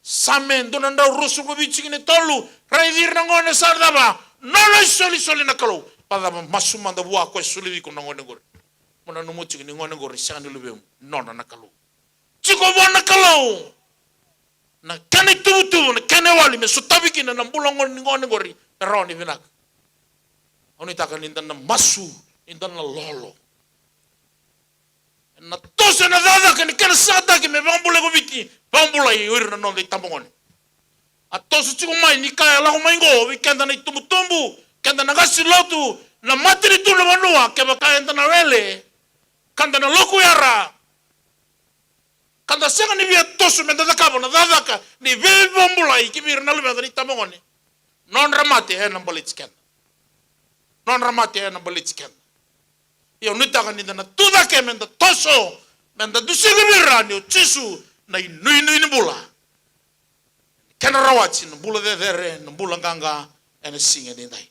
Same dua na drau ruasagavulu ka vitu tikina e tolu, raici ira na gone sa cava, nona isolisoli na Kalou. Vakacava, masu mada vua ko e solia vei iko na gone qori. Mo nanuma tiko ni gone qori sega ni luvemu, nona na Kalou. Tiko vua na Kalou na kena ituvatuva, na kena iwali me sotavi kina na bula gone, ni gone qori, me rawa ni vinaka. Au nuitaka ni da na masu, ni da na lolo. Ena toso, ena cakacaka, ena kena sagataki me vakabulai ko Viti, vakabulai o ira na noda itabagone. A toso tiko mai ni ka e lako mai qo vei keda na itubutubu, keda na qase lotu, na matanitu, na vanua, kevaka eda na wele, ka da na lokuyara, ka da sega ni via toso me da cakava na cakacaka ni veivakabulai ki vei ira na luveda na itabagone. Nodra mate ena baleti keda. Nodra mate ena baleti keda. Ia au nuitaka ni da na tucake me da toso, me da dusia vei ira ni o Jisu na inuinui ni bula. Kena rawati na bula cecere, na bula qaqa ena siga edaidai.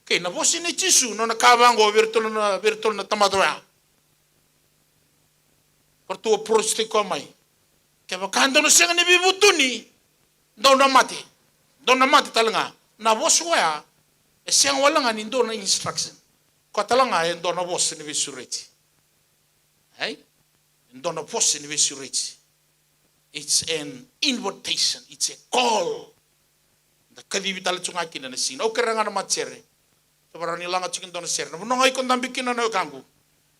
Kei na vosa nei Jisu, nona kaya vaqo vei iratou na, vei iratou na tamata oya. Ko ratou a approach-taki koya mai. Kevaka dou na sega ni veivutuni, dou na mate. Dou na mate tale ga. Na vosa oya e sega wale ga ni dua na instruction. Koya tale ga e dua na vosa ni veisureti. Ei? E dua na vosa ni veisureti. It's an invitation. It's a call. Da kacivi tale tu ga kina na siga. Au kerea ga na matasere. Sa varau ni laga tiko e dua na sere. Na vanua ga iko dabe kina na wekaqu.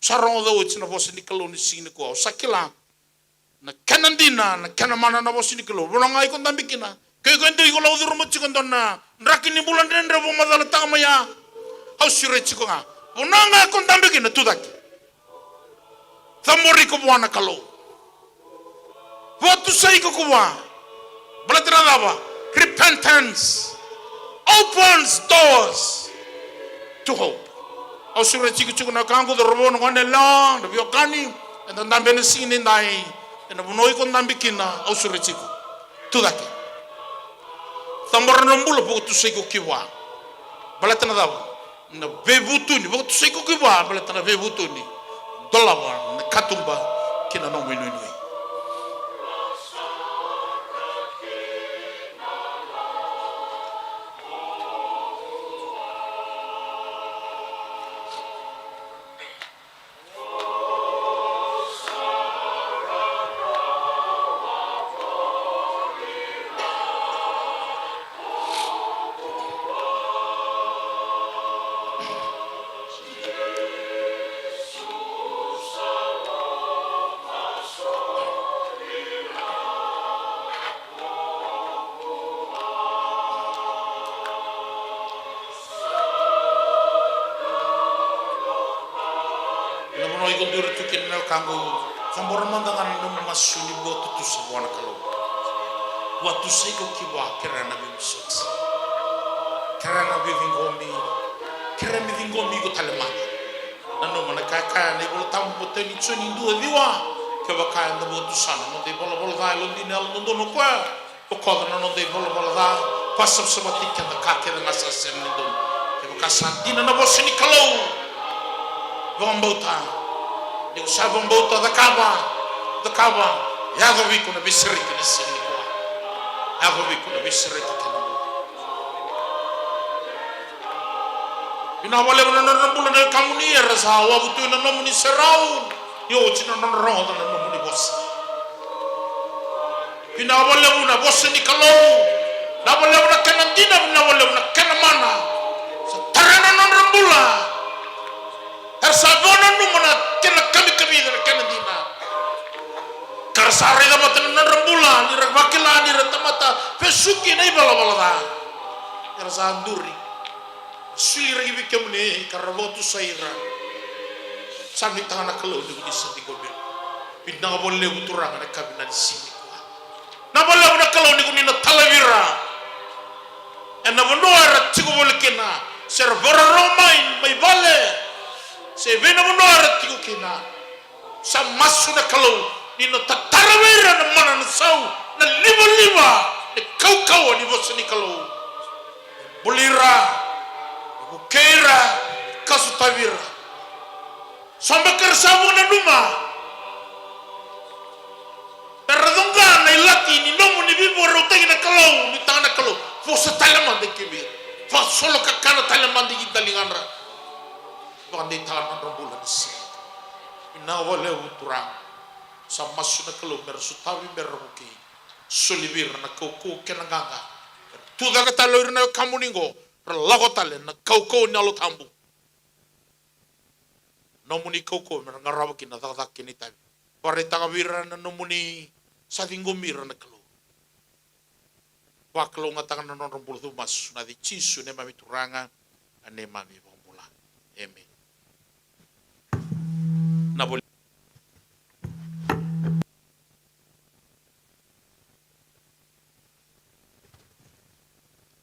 Sa rogoca oti na vosa ni Kalou ni siga nikua. Au sa kila na kena dina, na kena mana na vosa ni Kalou. Vanua ga iko dabe kina. Ke iko e dua iko lako curuma tiko e dua na draki ni bula dredre, vakamacalataka mai ya. Au sureti iko ga. Vanua ga iko dabe kina, tucake. Cabori iko vua na Kalou. Vakatusai iko vua. Baleta na cava? Repentance opens doors to hope. Au sureti iko tiko na wekaqu, cauravou, na goneyalewa, na veiwekani, eda dabe ena siga nidai, ena vanua iko dabe kina, au sureti iko. Tucake. Cabora na bula, vakatusai iko vua. Baleta na cava? Na veivutuni, vakatusai iko vua, baleta na veivutuni dolava na katuba ki na nomu inuinui. Iko duri tu kina na wekaqu, cabora mada ga na nomu masu ni vua tutusa vua na Kalou. Vua tusa iko ki vua, kerea na veivosoti. Kerea na veiciqomi. Kerea me ciqomi iko tale mada. Nanuma na ka e kaya na iVola Tabu, matai ni Joni dua ciwa. Kevaka eda vua tusa na noda ivalavala ca, yalodina, yalododonu o koya. Bokoca na noda ivalavala ca, vakasavasavataki keda ka kece ga sa sega ni donu. Kevaka sa dina na vosa ni Kalou, vakabauta. Ni ko sa vakabauta, cakava, cakava, yaco vei iko na veisereki ni siga nikua. Yaco vei iko na veisereki kei na bula. Vinaka vakalevu na nodra bula na wekamuni era sa wavu tu ena nomuni serau. Ni oti na nodra rogoca na nomuni vosa. Vinaka vakalevu na vosa ni Kalou. Vinaka vakalevu na kena dina, vinaka vakalevu na kena mana. Sa tara na nodra bula. Era sa vakananuma na kena kamikamica, na kena dina. Ka ra sa raica vata na nodra bula, ni ra vakila ni ra tamata vesuki ena ivalavala ca. Era sa duri. Soli ira ki vei kemuni, ka ra vakatusai ira. Sa nuitaka na Kalou ni ko ni sa ciqomi ira. Vinaka vakalevu Turaga na ka vinaka ni siga nikua. Vinaka vakalevu na Kalou ni ko ni na talavi ira. Ena vanua era tiko voli kina, se ra vakarorogo mai, mai vale, se vei na vanua era tiko kina. Sa masu na Kalou ni na tatara vei ira na mana, na sau, na livaliva, na kaukauwa ni vosa ni Kalou. Buli ira, vukei ira, ka sotavi ira. Sa beka era sa vakananuma. Era coqa na ilati ni nomuni veivakarautaki na Kalou, nuitaka na Kalou. Vosa tale mada ki vei ira. Vakasolo kakana tale mada ki daligadra. Vakadeitaka na nodra bula ni siga. Vinaka vakalevu Turaga. Sa masu na Kalou me ra sotavi, me ra vukei. Soli vei ira na kaukauwa kei na qaqa. Era tucake tale o ira na wekamuni qo. Ra lako tale na kaukauwa ni Yalo Tabu. Nomuni kaukauwa me ra qarava kina na cakacaka kei na itavi. Vakaraitaka vei ira na nomuni sa ciqomi ira na Kalou. Vakalougatataka na nodra bula, cuva masu ena yaca i Jisu neimami Turaga, a neimami iVakabula. Emeni. Na voli.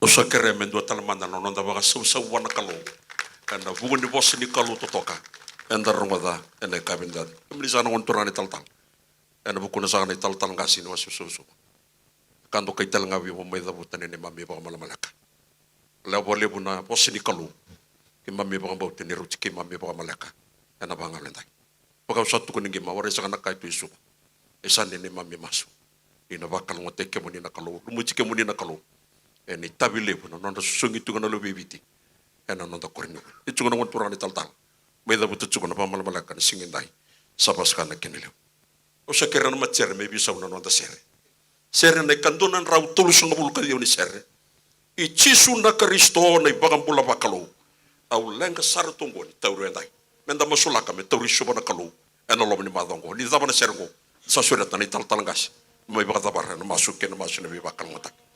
Au sa kerea me dua tale mada na noda vakasausau vua na Kalou ena vuku ni vosa ni Kalou totoka eda rogoca ena yakavi nikua. Kemuni saka na gone turaga na italatala, ena vukuna saka na italatala qase ni wase o Suva. Ka dokai tale ga vei au mo mai cavuta na neimami vakamalamaleka. Lewa vakalevu na vosa ni Kalou. Keimami vakabauta ni rauti keimami vakamaleka ena vagalo edai. Vaka au sa tukuna qi mai, warai saka na ka e tu e Suva. E sa neimami masu. Ni na vakalougatataki kemuni na Kalou, lumuti kemuni na Kalou. Ena itavi levu na nodra susugi tiko na lewe i Viti ena noda koronivuli. E tiko na gone turaga na italatala, mai cavuta tiko na vakamalamaleka ena siga edai. Sa vaka saka na kena levu. Au sa kerea na matasere me veisau na noda sere. Sere na ikadua na drau tolusagavulu ka ciwa ni sere. I Jisu na Karisito na iVakabula vakalou. Au leqa sara tu oqo ni tauri au edai. Meda masulaka me tauri Suva na Kalou ena loma ni macawa oqo. Ni cava na sere oqo, sa sureta na italatala qase mai vakacavara ena masu kei na masu ni veivakalougatataki.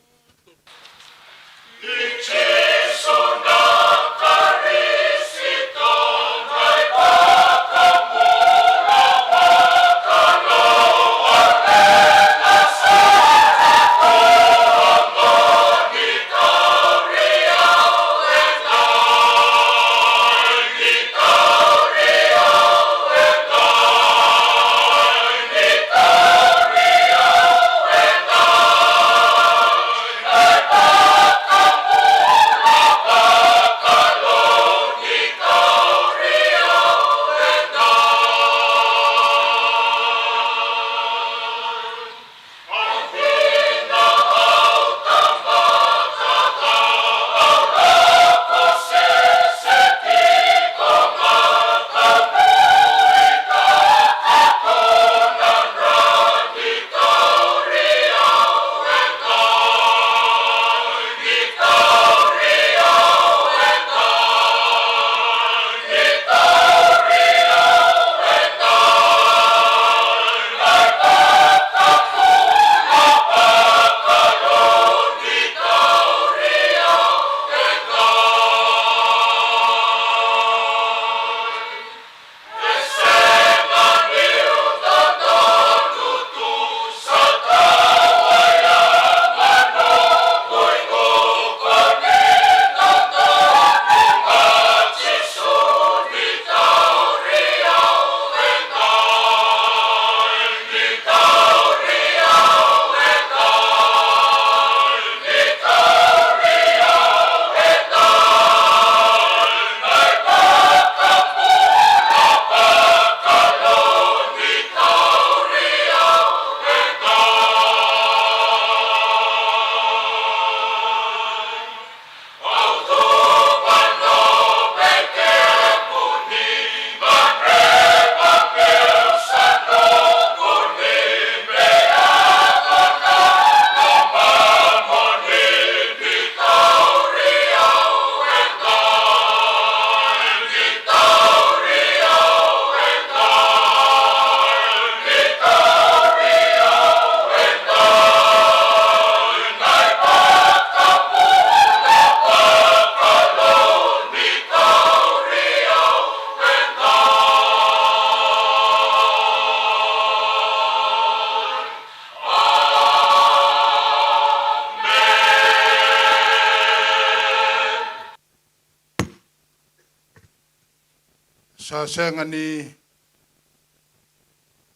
Sa sega ni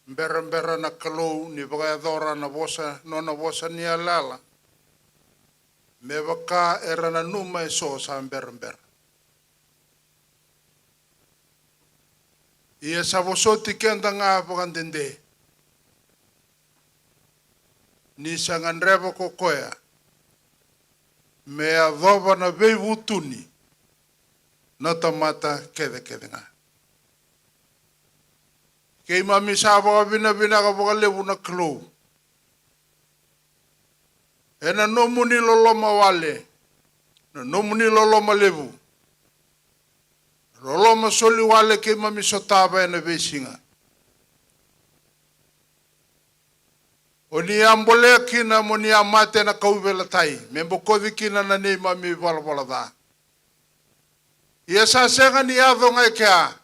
berabera na Kalou ni vakayacora na vosa, nona vosa ni yalayala, me vaka era nanuma eso sa berabera. Ia sa vosoti keda ga vakadede, ni sa gadreva ko koya me yacova na veivutuni na tamata kecekece ga. Keimami sa vakavinavinaka vakalevu na Kalou ena nomuni loloma wale, na nomuni loloma levu, loloma soli wale keimami sotava ena veisiga. O ni a bolea kina mo ni a mate ena kauveilatai me bokoci kina na neimami valavala ca. Ia sa sega ni yaco ga e kea.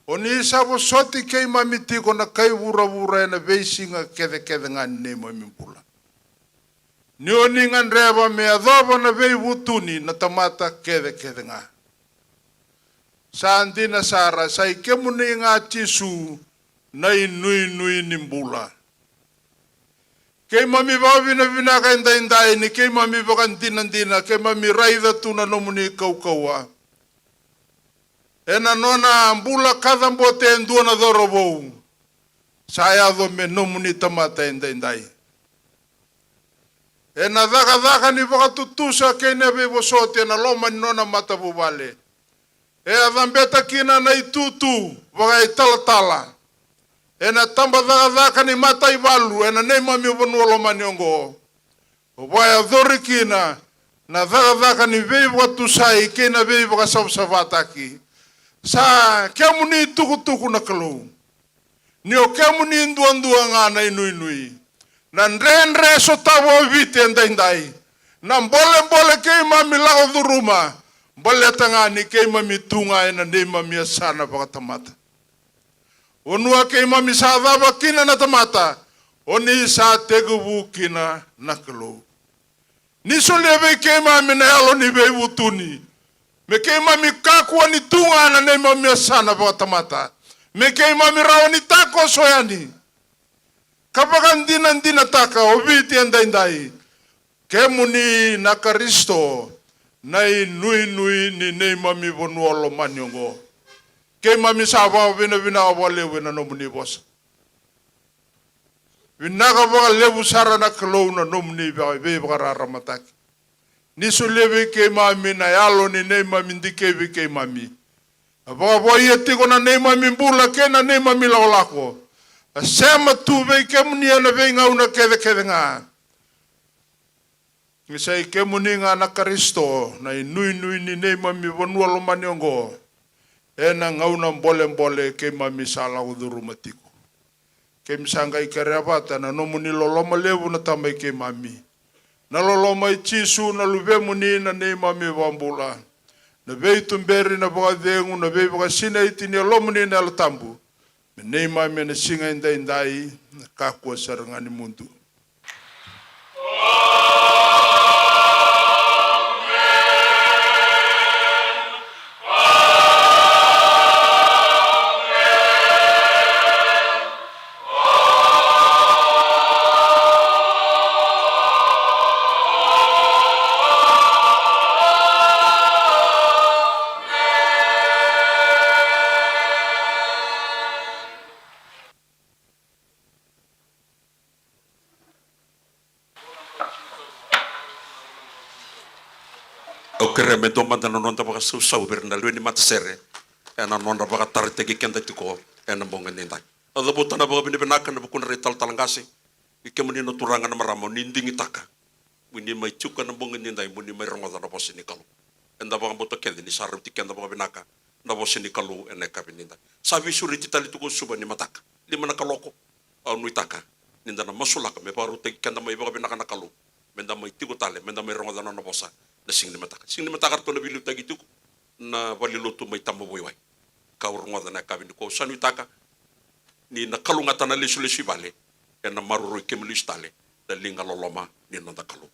O ni sa vosoti keimami tiko na kai vuravura ena veisiga kecekece ga ni neimami bula, ni o ni gadreva me yacova na veivutuni na tamata kecekece ga. Sa dina sara, sa i kemuni ga Jisu na inuinui ni bula. Keimami vakavinavinaka edaidai ni keimami vakadinadina, keimami raica tu na nomuni kaukauwa ena nona bula kacabote e dua na cauravou sa yaco me nomuni tamata edaidai. Ena cakacaka ni vakatutusa kei na veivosoti ena loma ni nona matavuvale, e a cabeta kina na itutu vakaitalatala ena tabacakacaka ni mataivalu ena neimami vanua lomani oqo. O vakayacori kina na cakacaka ni veivakatusai kei na veivakasavasavataki. Sa kemuni tukutuku na Kalou, ni o kemuni duadua ga na inuinui. Na dredre e sotava o Viti edaidai, na bolebole keimami lako curuma, baleta ga ni keimami tu ga ena neimami yasana vakatamata. Vanua keimami sa cava kina na tamata, o ni sa tekivu kina na Kalou. Ni solia vei keimami na yalo ni veivutuni, me keimami kakua ni tu ga na neimami yasana vakatamata, me keimami rawa ni takoso yani ka vakadinadinataka o Viti edaidai. Kemuni na Karisito, na inuinui ni neimami vanua lomani oqo. Keimami sa vakavinavinaka vakalevu ena nomuni vosa. Vinaka vakalevu sara na Kalou na nomuni vaka-, veivakararamataki. Ni solia vei keimami na yalo ni neimami dikevi keimami. A vakavouia tiko na neimami bula kei na neimami lakolako. A sema tu vei kemuni ena veigauna kecekece ga. Ni sa i kemuni ga na Karisito, na inuinui ni neimami vanua lomani oqo. Ena gauna bolebole keimami sa lako curuma tiko. Keimami sa qai kerea vata na nomuni loloma levu na Tamai keimami, na loloma i Jisu na Luvemuni na neimami Vakabula, na veituberi, na vakacegu, na veivakasinaiti ni Yalomuni na Yalo Tabu, me neimami ena siga edaidai, na kakua sara ga ni mudu. Au kerea me dua mada na noda vakasausau vei ira na lewe ni matasere ena nodra vakataritaki keda tiko ena bogi edaidai. Au cavuta na vakavinavinaka ena vukudra na italatala qase, i kemuni na turaga, na marama, o ni digitaka mo ni mai tiko ena bogi edaidai mo ni mai rogoca na vosa ni Kalou. Eda vakabauta kece ni sa rauti keda vakavinaka na vosa ni Kalou ena yakavi edaidai. Sa veisureti tale tiko o Suva ni mataka, lima na kaloko. Au nuitaka ni da na masulaka me vakarautaki keda mai vakavinaka na Kalou, me da mai tiko tale, me da mai rogoca na nona vosa na siga ni mataka. Siga ni mataka ratou na veiliutaki tiko na valenilotu mai Tabavoi Wai. Ka au rogoca na yakavi nikua, au sa nuitaka ni na kalougata na lesulesu i vale, ena maroroi kemuni lesu tale na liga loloma ni noda Kalou.